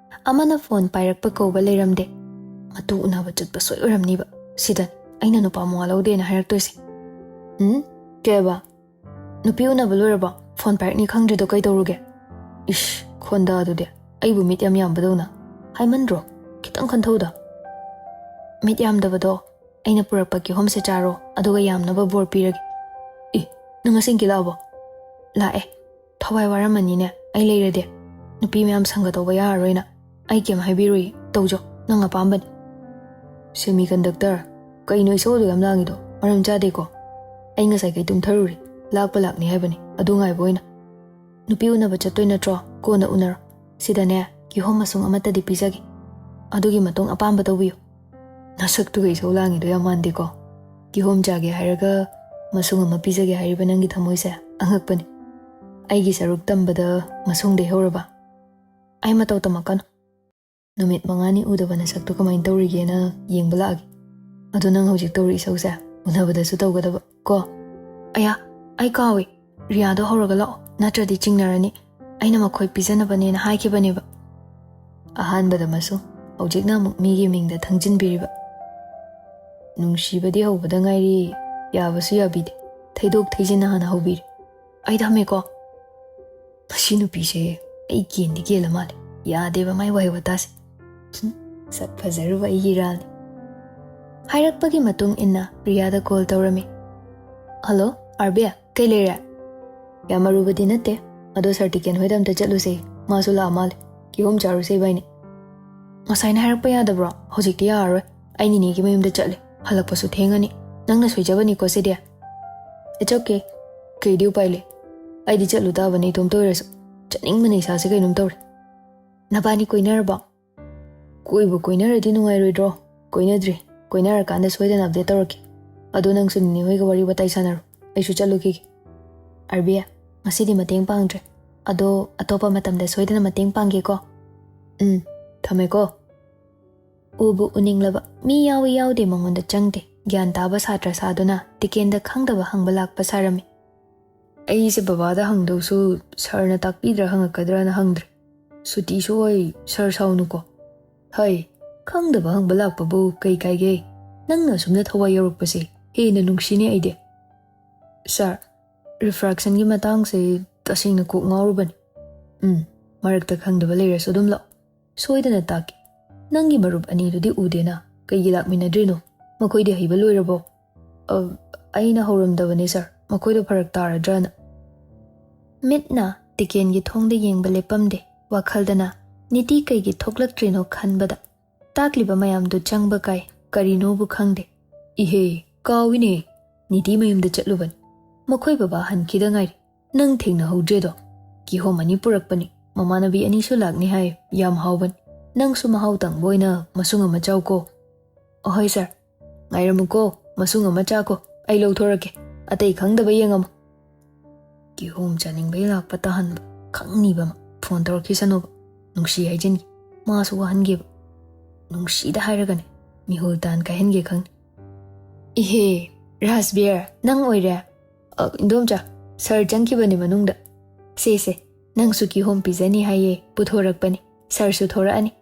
ꯑꯃꯅ ꯐꯣꯟ ꯄꯥꯏꯔꯛꯄ ꯀꯧꯕ ꯂꯩꯔꯝꯗꯦ꯫ "ꯃꯇꯨ ꯎꯅꯕ ꯆꯠꯄ ꯁꯣꯏ ꯑꯣꯏꯔꯝꯅꯤꯕ꯫ ꯁꯤꯗꯅꯤ ꯑꯩꯅ ꯅꯨꯄꯥ ꯃꯋꯥ ꯂꯧꯗꯦꯅ ꯍꯥꯏꯔꯛꯇꯣꯏꯁꯦ꯫" "ꯎꯝ? ꯀꯩꯕ? ꯅꯨꯄꯤ ꯎꯅꯕ ꯂꯣꯏꯔꯕꯣ? ꯐꯣꯟ ꯄꯥꯏꯔꯛꯅꯤ ꯈꯪꯗ꯭ꯔꯤꯗꯣ ꯀꯩꯗꯧꯔꯨꯒꯦ? ꯏꯁ, ꯈꯣꯟꯗꯥꯗꯨꯗꯤ꯫ ꯑꯩꯕꯨ ꯃꯤꯠ ꯌꯥꯝ ꯌꯥꯝꯕꯗꯧꯅ꯫ ꯍꯥꯏꯃꯟꯗ꯭ꯔꯣ? ꯈꯤꯇꯪ ꯈꯟꯊꯧꯗ꯫ ꯃꯤꯠ ꯌꯥꯝꯗꯕꯗꯣ ꯑꯩꯅ ꯄꯨꯔꯛꯄ ꯀꯤꯍꯣꯝꯁꯦ ꯆꯥꯔꯣ, ꯑꯗꯨꯒ ꯌꯥꯝꯅꯕ ꯕꯣꯔ ꯄꯤꯔꯒꯦ꯫" "ꯏ, ꯅꯪ ꯉꯁꯤ ꯂꯥꯛꯑꯕꯣ?" "ꯂꯥꯛꯑꯦ꯫ ꯊꯋꯥꯏ ꯋꯥꯔꯝꯃꯅꯤꯅꯦ ꯑꯩ ꯂꯩꯔꯗꯤ꯫ ꯅꯨꯄꯤ ꯃꯌꯥꯝ ꯁꯪꯒ ꯇꯧꯕ ꯌꯥꯔꯔꯣꯏꯅ꯫ ꯑꯩ ꯀꯩꯝ ꯍꯥꯏꯕꯤꯔꯣꯏ, ꯇꯧꯖꯧ, ꯅꯪ ꯑꯄꯥꯝꯕꯅꯤ꯫" "ꯁꯦꯃꯤ ꯀꯟꯗꯛꯇꯔ, ꯀꯩꯅꯣ ꯏꯁꯧ ꯑꯗꯨ ꯌꯥꯝ ꯂꯥꯡꯉꯤꯗꯣ? ꯃꯔꯝ ꯆꯥꯗꯦꯀꯣ꯫ ꯑꯩ ꯉꯁꯥꯏ ꯀꯩ ꯇꯨꯝꯊꯔꯨꯔꯦ, ꯂꯥꯛꯄ ꯂꯥꯛꯅꯤ ꯍꯥꯏꯕꯅꯤ, ꯑꯗꯨ ꯉꯥꯏꯕ ꯑꯣꯏꯅ꯫ ꯅꯨꯄꯤ ꯎꯅꯕ ꯆꯠꯇꯣꯏ ꯅꯠꯇ꯭ꯔꯣ? ꯀꯣꯟꯅ ꯎꯅꯔꯣ꯫ ꯁꯤꯗꯅꯦ, ꯀꯤꯍꯣꯝ ꯃꯁꯨꯡ ꯑꯃꯠꯇꯗꯤ ꯄꯤꯖꯒꯦ, ꯑꯗꯨꯒꯤ ꯃꯇꯨꯡ ꯑꯄꯥꯝꯕ ꯇꯧꯕꯤꯌꯨ꯫" "ꯅꯁꯛꯇꯨꯒ ꯏꯁꯧ ꯂꯥꯡꯉꯤꯗꯣ ꯌꯥꯝ ꯃꯥꯟꯗꯦꯀꯣ꯫ ꯀꯤꯍꯣꯝ ꯆꯥꯒꯦ ꯍꯥꯏꯔꯒ ꯃꯁꯨꯡ ꯑꯃ ꯄꯤꯖꯒꯦ ꯍꯥꯏꯔꯤꯕ ꯅꯪꯒꯤ ꯊꯃꯣꯏꯁꯦ ꯑꯉꯛꯄꯅꯤ꯫ ꯑꯩꯒꯤ ꯁꯔꯨꯛ ꯇꯝꯕꯗ ꯃꯁꯨꯡꯗꯩ ꯍꯧꯔꯕ?" "ꯑꯩ ꯃꯇꯧ ꯇꯝꯃꯛꯀꯅꯨ꯫ ꯅꯨꯃꯤꯠ ꯃꯉꯥꯅꯤ ꯎꯗꯕ ꯅꯁꯛꯇꯨ ꯀꯃꯥꯏꯅ ꯇꯧꯔꯤꯒꯦꯅ ꯌꯦꯡꯕ ꯂꯥꯛꯑꯒꯦ꯫ ꯑꯗꯣ ꯅꯪ ꯍꯧꯖꯤꯛ ꯇꯧꯔꯤ ꯏꯁꯧꯁꯦ ꯎꯅꯕꯗꯁꯨ ꯇꯧꯒꯗꯕ ꯀꯣ꯫" "ꯑꯌꯥ, ꯑꯩ ꯀꯥꯎꯏ꯫ ꯔꯤꯌꯥꯗꯣ ꯍꯧꯔꯒ ꯂꯥꯛꯑꯣ, ꯅꯠꯇ꯭ꯔꯗꯤ ꯆꯤꯡꯅꯔꯅꯤ꯫ ꯑꯩꯅ ꯃꯈꯣꯏ ꯄꯤꯖꯅꯕꯅꯦꯅ ꯍꯥꯏꯈꯤꯕꯅꯦꯕ꯫" ꯑꯍꯥꯟꯕꯗ ꯃꯁꯨꯡ, ꯍꯧꯖꯤꯛꯅ ꯑꯃꯨꯛ ꯃꯤꯒꯤ ꯃꯤꯡꯗ ꯊꯪꯖꯤꯟꯕꯤꯔꯤꯕ꯫ ꯅꯨꯡꯁꯤꯕꯗꯤ ꯍꯧꯕꯗ ꯉꯥꯏꯔꯤ, ꯌꯥꯕꯁꯨ ꯌꯥꯕꯤꯗꯦ꯫ ꯊꯩꯗꯣꯛ ꯊꯩꯖꯤꯟꯅ ꯍꯥꯟꯅ ꯍꯧꯕꯤꯔꯦ꯫ "ꯑꯩ ꯊꯝꯃꯦꯀꯣ꯫" "ꯃꯁꯤ ꯅꯨꯄꯤꯁꯦ ꯑꯩ ꯀꯦꯟꯗꯤ ꯀꯦꯜꯂ ꯃꯥꯜꯂꯦ꯫ ꯌꯥꯗꯦꯕ ꯃꯥꯏ ꯋꯥꯍꯩ ꯋꯥꯇꯥꯁꯦ꯫ ꯍꯨꯝ, ꯁꯛ ꯐꯖꯔꯨꯕ ꯑꯩꯒꯤ ꯏꯔꯥꯜꯅꯤ꯫" ꯍꯥꯏꯔꯛꯄꯒꯤ ꯃꯇꯨꯡ ꯏꯟꯅ ꯔꯤꯌꯥꯗ ꯀꯣꯜ ꯇꯧꯔꯝꯃꯤ꯫ "ꯍꯜꯂꯣ, ꯑꯥꯔꯕꯤ, ꯀꯩ ꯂꯩꯔꯦ?" "ꯌꯥꯝ ꯑꯔꯨꯕꯗꯤ ꯅꯠꯇꯦ, ꯑꯗꯣ ꯁꯥꯔ ꯇꯤꯀꯦꯟ ꯍꯣꯏꯗ ꯑꯝꯇ ꯆꯠꯂꯨꯁꯦ, ꯃꯥꯁꯨ ꯂꯥꯛꯑ ꯃꯥꯜꯂꯦ꯫ ꯀꯤꯍꯣꯝ ꯆꯥꯔꯨꯁꯦ ꯏꯕꯥꯏꯅꯤ꯫" "ꯉꯁꯥꯏꯅ ꯍꯥꯏꯔꯛꯄ ꯌꯥꯗꯕ꯭ꯔꯣ? ꯍꯧꯖꯤꯛꯇꯤ ꯌꯥꯔꯔꯣꯏ꯫ ꯑꯩ ꯅꯤꯅꯦꯒꯤ ꯃꯌꯨꯝꯗ ꯆꯠꯂꯦ, ꯍꯜꯂꯛꯄꯁꯨ ꯊꯦꯡꯉꯅꯤ꯫ ꯅꯪꯅ ꯁꯣꯏꯖꯕꯅꯤꯀꯣ ꯁꯤꯗꯤ꯫" "It's okay, ꯀꯩꯗꯤ ꯎꯄꯥꯏ ꯂꯩ? ꯑꯩꯗꯤ ꯆꯠꯂꯨ ꯇꯥꯕꯅꯤ ꯏꯇꯣꯝꯇ ꯑꯣꯏꯔꯁꯨ꯫ ꯆꯠꯅꯤꯡꯕꯅ ꯏꯁꯥꯁꯦ ꯀꯩꯅꯣꯝ ꯇꯧꯔꯦ꯫" "ꯅꯕꯥꯅꯤ ꯀꯣꯏꯅꯔꯕꯣ?" "ꯀꯣꯏꯕꯨ ꯀꯣꯏꯅꯔꯗꯤ ꯅꯨꯡꯉꯥꯏꯔꯣꯏꯗ꯭ꯔꯣ? ꯀꯣꯏꯅꯗ꯭ꯔꯤ꯫ ꯀꯣꯏꯅꯔꯀꯥꯟꯗ ꯁꯣꯏꯗꯅ ꯑꯞꯗꯦꯠ ꯇꯧꯔꯛꯀꯦ꯫ ꯑꯗꯣ ꯅꯪꯁꯨ ꯅꯤꯅꯦ ꯍꯣꯏꯒ ꯋꯥꯔꯤ ꯋꯥꯇꯥꯏ ꯁꯥꯟꯅꯔꯣ, ꯑꯩꯁꯨ ꯆꯠꯂꯨꯈꯤꯒꯦ꯫" ꯑꯥꯔꯕꯤꯌꯥ, ꯉꯁꯤꯗꯤ ꯃꯇꯦꯡ ꯄꯥꯡꯗ꯭ꯔꯦ꯫ ꯑꯗꯣ ꯑꯇꯣꯞꯄ ꯃꯇꯝꯗ ꯁꯣꯏꯗꯅ ꯃꯇꯦꯡ ꯄꯥꯡꯒꯦꯀꯣ꯫ ꯎꯝ, ꯊꯝꯃꯦꯀꯣ꯫ ꯎꯕꯨ ꯎꯅꯤꯡꯂꯕ, ꯃꯤ ꯌꯥꯎꯏ ꯌꯥꯎꯗꯦ ꯃꯉꯣꯟꯗ ꯆꯪꯗꯦ꯫ ꯒ꯭ꯌꯥꯟ ꯇꯥꯕ ꯁꯥꯇ꯭ꯔ ꯁꯥꯗꯨꯅ ꯇꯤꯀꯦꯟꯗ ꯈꯪꯗꯕ ꯍꯪꯕ ꯂꯥꯛꯄ ꯁꯥꯔꯝꯃꯤ꯫ ꯑꯩꯁꯦ ꯕꯕꯥꯗ ꯍꯪꯗꯧꯁꯨ ꯁꯥꯔꯅ ꯇꯥꯛꯄꯤꯗ꯭ꯔꯥ ꯍꯪꯉꯛꯀꯗ꯭ꯔꯥꯅ ꯍꯪꯗ꯭ꯔꯦ꯫ ꯁꯨꯇꯤꯁꯨ ꯑꯣꯏ, ꯁꯥꯔ ꯁꯥꯎꯅꯨꯀꯣ꯫ ꯍꯩ, ꯈꯪꯗꯕ ꯍꯪꯕ ꯂꯥꯛꯄꯕꯨ ꯀꯩ ꯀꯥꯏꯒꯦ? ꯅꯪꯅ ꯑꯁꯨꯝꯅ ꯊꯋꯥꯏ ꯌꯥꯎꯔꯛꯄꯁꯦ ꯍꯦꯟꯅ ꯅꯨꯡꯁꯤꯅꯦ ꯑꯩꯗꯤ꯫ ꯁꯥꯔ, ꯔꯤꯐ꯭ꯔꯥꯛꯁꯟꯒꯤ ꯃꯇꯥꯡꯁꯦ ꯇꯁꯦꯡꯅ ꯀꯣꯛ ꯉꯥꯎꯔꯨꯕꯅꯤ꯫ ꯎꯝ, ꯃꯔꯛꯇ ꯈꯪꯗꯕ ꯂꯩꯔꯁꯨ ꯑꯗꯨꯝ ꯂꯥꯛꯑꯣ꯫ ꯁꯣꯏꯗꯅ ꯇꯥꯛꯀꯦ꯫ ꯅꯪꯒꯤ ꯃꯔꯨꯞ ꯑꯅꯤꯗꯨꯗꯤ ꯎꯗꯦꯅ, ꯀꯩꯒꯤ ꯂꯥꯛꯃꯤꯟꯅꯗ꯭ꯔꯤꯅꯣ? ꯃꯈꯣꯏꯗꯤ ꯍꯩꯕ ꯂꯣꯏꯔꯕꯣ? ꯑ, ꯑꯩꯅ ꯍꯧꯔꯝꯗꯕꯅꯦ ꯁꯥꯔ, ꯃꯈꯣꯏꯗꯣ ꯐꯔꯛ ꯇꯥꯔꯗ꯭ꯔꯅ꯫ ꯃꯤꯠꯅ ꯇꯤꯀꯦꯟꯒꯤ ꯊꯣꯡꯗ ꯌꯦꯡꯕ ꯂꯦꯞꯄꯝꯗꯦ꯫ ꯋꯥꯈꯜꯗꯅ ꯅꯤꯇꯤ ꯀꯩꯒꯤ ꯊꯣꯛꯂꯛꯇ꯭ꯔꯤꯅꯣ ꯈꯟꯕꯗ ꯇꯥꯛꯂꯤꯕ ꯃꯌꯥꯝꯗꯨ ꯆꯪꯕ ꯀꯥꯏ, ꯀꯔꯤꯅꯣꯕꯨ ꯈꯪꯗꯦ꯫ ꯏꯍꯦ, ꯀꯥꯎꯏꯅꯦ, ꯅꯤꯇꯤ ꯃꯌꯨꯝꯗ ꯆꯠꯂꯨꯕꯅꯤ꯫ ꯃꯈꯣꯏ ꯕꯕꯥ ꯍꯟꯈꯤꯗ ꯉꯥꯏꯔꯤ꯫ ꯅꯪ ꯊꯦꯡꯅꯍꯧꯗ꯭ꯔꯦꯗꯣ꯫ ꯀꯤꯍꯣꯝ ꯑꯅꯤ ꯄꯨꯔꯛꯄꯅꯤ, ꯃꯃꯥꯟꯅꯕꯤ ꯑꯅꯤꯁꯨ ꯂꯥꯛꯅꯤ ꯍꯥꯏ, ꯌꯥꯝ ꯍꯥꯎꯕꯅꯤ꯫ ꯅꯪꯁꯨ ꯃꯍꯥꯎ ꯇꯪꯕ ꯑꯣꯏꯅ ꯃꯁꯨꯡ ꯑꯃ ꯆꯥꯎꯀꯣ꯫ ꯑꯍꯣꯏ ꯁꯥꯔ, ꯉꯥꯏꯔꯝꯃꯨꯀꯣ, ꯃꯁꯨꯡ ꯑꯃ ꯆꯥꯀꯣ, ꯑꯩ ꯂꯧꯊꯣꯔꯛꯀꯦ꯫ ꯑꯇꯩ ꯈꯪꯗꯕ ꯌꯦꯡꯉꯝꯃꯨ꯫ ꯀꯤꯍꯣꯝ ꯆꯥꯅꯤꯡꯕꯩ ꯂꯥꯛꯄ ꯇꯥꯍꯟꯕ, ꯈꯪꯅꯤꯕ ꯑꯃ ꯐꯣꯟ ꯇꯧꯔꯛꯈꯤꯁꯅꯨꯕ꯫ ꯅꯨꯡꯁꯤ ꯍꯥꯏꯖꯤꯟꯒꯦ, ꯃꯥꯁꯨ ꯋꯥꯍꯟꯒꯦꯕ꯫ ꯅꯨꯡꯁꯤꯗ ꯍꯥꯏꯔꯒꯅꯦ, ꯃꯤꯍꯨꯜ ꯇꯥꯟ ꯀꯥꯏꯍꯟꯒꯦ ꯈꯪꯅꯤ꯫ ꯏꯍꯦ, ꯔꯥꯖꯕꯤꯔ, ꯅꯪ ꯑꯣꯏꯔꯦ? ꯑ, ꯏꯟꯗꯣꯝꯆꯥ, ꯁꯥꯔ ꯆꯪꯈꯤꯕꯅꯤ ꯃꯅꯨꯡꯗ꯫ ꯁꯦ, ꯁꯦ, ꯅꯪꯁꯨ ꯀꯤꯍꯣꯝ ꯄꯤꯖꯅꯤ ꯍꯥꯏꯌꯦ, ꯄꯨꯊꯣꯔꯛꯄꯅꯤ꯫ ꯁꯥꯔꯁꯨ ꯊꯣꯔꯛꯑꯅꯤ꯫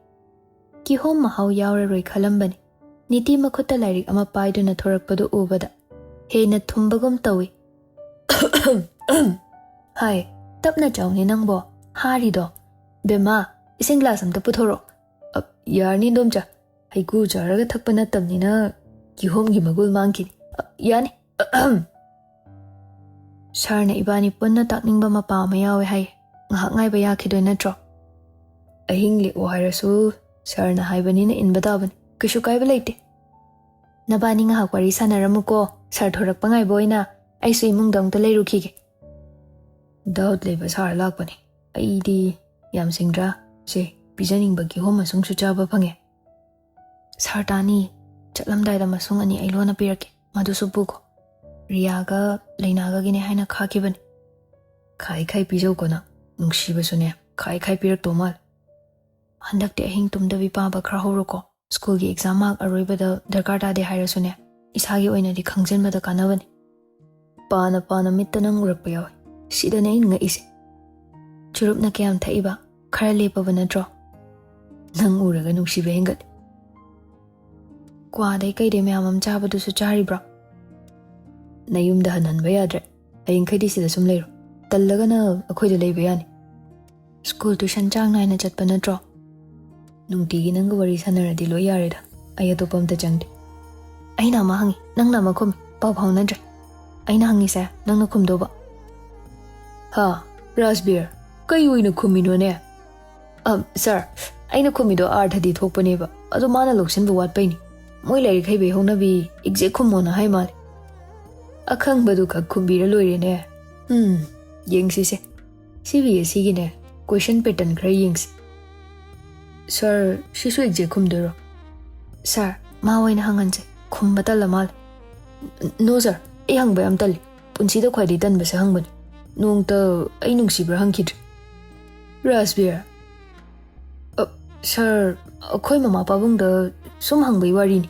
ꯀꯤꯍꯣꯝ ꯃꯍꯥꯎ ꯌꯥꯎꯔꯔꯣꯏ ꯈꯜꯂꯝꯕꯅꯤ꯫ ꯅꯤꯇꯤ ꯃꯈꯨꯠꯇ ꯂꯥꯏꯔꯤꯛ ꯑꯃ ꯄꯥꯏꯗꯨꯅ ꯊꯣꯔꯛꯄꯗꯨ ꯎꯕꯗ ꯍꯦꯟꯅ ꯊꯨꯝꯕꯒꯨꯝ ꯇꯧꯏ꯫ ꯍꯥꯏ, ꯇꯞꯅ ꯆꯥꯎꯅꯦ ꯅꯪꯕꯣ, ꯍꯥꯔꯤꯗꯣ꯫ ꯕꯦꯝꯃ, ꯏꯁꯤꯡ ꯒ꯭ꯂꯥꯁ ꯑꯝꯇ ꯄꯨꯊꯣꯔꯛꯑꯣ꯫ ꯑ, ꯌꯥꯔꯅꯤ ꯏꯟꯗꯣꯝꯆꯥ, ꯍꯩꯀꯨ ꯆꯥꯔꯒ ꯊꯛꯄ ꯅꯠꯇꯕꯅꯤꯅ ꯀꯤꯍꯣꯝꯒꯤ ꯃꯒꯨꯜ ꯃꯥꯡꯈꯤꯅꯤ꯫ ꯑ, ꯌꯥꯅꯤ꯫ ꯁꯥꯔꯅ ꯏꯕꯥꯅꯤ ꯄꯨꯟꯅ ꯇꯥꯛꯅꯤꯡꯕ ꯃꯄꯥ ꯑꯃ ꯌꯥꯎꯋꯦ ꯍꯥꯏꯌꯦ꯫ ꯉꯥꯏꯍꯥꯛ ꯉꯥꯏꯕ ꯌꯥꯈꯤꯗꯣꯏ ꯅꯠꯇ꯭ꯔꯣ? ꯑꯍꯤꯡ ꯂꯦꯛꯑꯣ ꯍꯥꯏꯔꯁꯨ ꯁꯥꯔꯅ ꯍꯥꯏꯕꯅꯤꯅ ꯏꯟꯕ ꯇꯥꯕꯅꯤ꯫ ꯀꯩꯁꯨ ꯀꯥꯏꯕ ꯂꯩꯇꯦ꯫ ꯅꯕꯥꯅꯤ ꯉꯥꯏꯍꯥꯛ ꯋꯥꯔꯤ ꯁꯥꯟꯅꯔꯝꯃꯨꯀꯣ꯫ ꯁꯥꯔ ꯊꯣꯔꯛꯄ ꯉꯥꯏꯕ ꯑꯣꯏꯅ ꯑꯩꯁꯨ ꯏꯃꯨꯡꯗ ꯑꯃꯨꯛꯇ ꯂꯩꯔꯨꯈꯤꯒꯦ꯫ ꯗꯥꯎꯠ ꯂꯩꯕ ꯁꯥꯔ ꯂꯥꯛꯄꯅꯤ꯫ ꯑꯩꯗꯤ ꯌꯥꯝ ꯁꯤꯡꯗ꯭ꯔꯥ? ꯁꯦ, ꯄꯤꯖꯅꯤꯡꯕ ꯀꯤꯍꯣꯝ ꯃꯁꯨꯡꯁꯨ ꯆꯥꯕ ꯐꯪꯉꯦ꯫ ꯁꯥꯔ ꯇꯥꯅꯤ, ꯆꯠꯂꯝꯗꯥꯏꯗ ꯃꯁꯨꯡ ꯑꯅꯤ ꯑꯩ ꯂꯣꯟꯅ ꯄꯤꯔꯛꯀꯦ, ꯃꯗꯨꯁꯨ ꯄꯨꯈꯣ꯫ ꯔꯤꯌꯥꯒ ꯂꯩꯅꯥꯒꯒꯤꯅꯦ ꯍꯥꯏꯅ ꯈꯥꯛꯈꯤꯕꯅꯤ, ꯈꯥꯏ ꯈꯥꯏ ꯄꯤꯖꯧꯀꯣ ꯅꯪ꯫ ꯅꯨꯡꯁꯤꯕꯁꯨꯅꯦ ꯈꯥꯏ ꯈꯥꯏ ꯄꯤꯔꯛꯇꯧ ꯃꯥꯜꯂꯦ꯫ ꯍꯟꯗꯛꯇꯤ ꯑꯍꯤꯡ ꯇꯨꯝꯗꯕꯤ ꯄꯥꯕ ꯈꯔ ꯍꯧꯔꯣꯀꯣ꯫ ꯁ꯭ꯀꯨꯜꯒꯤ ꯑꯦꯛꯖꯥꯝ ꯃꯥꯔꯛ ꯑꯔꯣꯏꯕꯗ ꯗꯔꯀꯥꯔ ꯇꯥꯗꯦ ꯍꯥꯏꯔꯁꯨꯅꯦ, ꯏꯁꯥꯒꯤ ꯑꯣꯏꯅꯗꯤ ꯈꯪꯖꯤꯟꯕꯗ ꯀꯥꯟꯅꯕꯅꯤ꯫ ꯄꯥꯅ ꯄꯥꯅ ꯃꯤꯠꯇ ꯅꯪ ꯎꯔꯛꯄ ꯌꯥꯎꯏ꯫ ꯁꯤꯗꯅꯦ ꯑꯩꯅ ꯉꯛꯏꯁꯦ꯫ ꯆꯨꯔꯨꯞꯅ ꯀꯌꯥꯝ ꯊꯛꯏꯕ? ꯈꯔ ꯂꯦꯞꯄꯕ ꯅꯠꯇ꯭ꯔꯣ? ꯅꯪ ꯎꯔꯒ ꯅꯨꯡꯁꯤꯕ ꯍꯦꯟꯒꯠꯂꯤ꯫ ꯀ꯭ꯋꯥꯗꯩ ꯀꯩꯗꯩ ꯃꯌꯥꯝ ꯑꯃ ꯆꯥꯕꯗꯨꯁꯨ ꯆꯥꯔꯤꯕ꯭ꯔꯣ? ꯅꯌꯨꯝꯗ ꯍꯟꯍꯟꯕ ꯌꯥꯗ꯭ꯔꯦ꯫ ꯍꯌꯦꯡꯈꯩꯗꯤ ꯁꯤꯗ ꯁꯨꯝ ꯂꯩꯔꯣ꯫ ꯇꯜꯂꯒꯅ ꯑꯩꯈꯣꯏꯗ ꯂꯩꯕ ꯌꯥꯅꯤ꯫ ꯁ꯭ꯀꯨꯜ ꯇ꯭ꯌꯨꯁꯟ ꯆꯥꯡ ꯅꯥꯏꯅ ꯆꯠꯄ ꯅꯠꯇ꯭ꯔꯣ? ꯅꯨꯡꯇꯤꯒꯤ ꯅꯪꯒ ꯋꯥꯔꯤ ꯁꯥꯟꯅꯔꯗꯤ ꯂꯣꯏ ꯌꯥꯔꯦꯗ꯫ ꯑꯩ ꯑꯇꯣꯞꯄ ꯑꯝꯇ ꯆꯪꯗꯦ꯫ ꯑꯩꯅ ꯑꯃ ꯍꯪꯉꯤ, ꯅꯪꯅ ꯑꯃ ꯈꯨꯝꯃꯤ꯫ ꯄꯥꯎ ꯐꯥꯎꯅꯗ꯭ꯔꯦ꯫ ꯑꯩꯅ ꯍꯪꯉꯤꯁꯦ ꯅꯪꯅ ꯈꯨꯝꯗꯧꯕ꯫ ꯍꯥ? ꯔꯥꯖꯕꯤꯔ, ꯀꯩ ꯑꯣꯏꯅ ꯈꯨꯝꯃꯤꯅꯣꯅꯦ? ꯑ, ꯁꯥꯔ, ꯑꯩꯅ ꯈꯨꯝꯃꯤꯗꯣ ꯑꯥꯔꯊꯗꯤ ꯊꯣꯛꯄꯅꯦꯕ, ꯑꯗꯣ ꯃꯥꯅ ꯂꯧꯁꯤꯟꯕ ꯋꯥꯠꯄꯩꯅꯤ꯫ ꯃꯣꯏ ꯂꯥꯏꯔꯤꯛ ꯍꯩꯕꯩ ꯍꯧꯅꯕꯤ ꯑꯦꯛꯖꯦꯛ ꯈꯨꯝꯃꯣꯅ ꯍꯥꯏ ꯃꯥꯜꯂꯦ꯫ ꯑꯈꯪꯕꯗꯨ ꯈꯛ ꯈꯨꯝꯕꯤꯔ ꯂꯣꯏꯔꯦꯅꯦ꯫ ꯎꯝ, ꯌꯦꯡꯁꯤꯁꯦ꯫ ꯁꯤ ꯕꯤ ꯑꯦꯁ ꯁꯤꯒꯤꯅꯦ, ꯀꯣꯏꯁꯟ ꯄꯦꯇꯔꯟ ꯈꯔ ꯌꯦꯡꯁꯤ꯫ ꯁꯥꯔ, ꯁꯤꯁꯨ ꯑꯦꯛꯖꯦꯛ ꯈꯨꯝꯗꯣꯏꯔꯣ? ꯁꯥꯔ, ꯃꯥ ꯑꯣꯏꯅ ꯍꯪꯍꯟꯁꯦ꯫ ꯈꯨꯝꯕ ꯇꯜꯂ ꯃꯥꯜꯂꯦ꯫ ꯅꯣ ꯁꯥꯔ, ꯑꯩ ꯍꯪꯕ ꯌꯥꯝ ꯇꯜꯂꯤ꯫ ꯄꯨꯟꯁꯤꯗ ꯈ꯭ꯋꯥꯏꯗꯒꯤ ꯇꯟꯕꯁꯦ ꯍꯪꯕꯅꯤ꯫ ꯅꯣꯡꯇ ꯑꯩ ꯅꯨꯡꯁꯤꯕ꯭ꯔꯥ ꯍꯪꯈꯤꯗ꯭ꯔꯤ꯫ ꯔꯥꯖꯕꯤꯔ, ꯑ, ꯁꯥꯔ, ꯑꯩꯈꯣꯏ ꯃꯃꯥ ꯄꯥꯕꯨꯡꯗ ꯁꯨꯝ ꯍꯪꯕꯩ ꯋꯥꯔꯤꯅꯤ꯫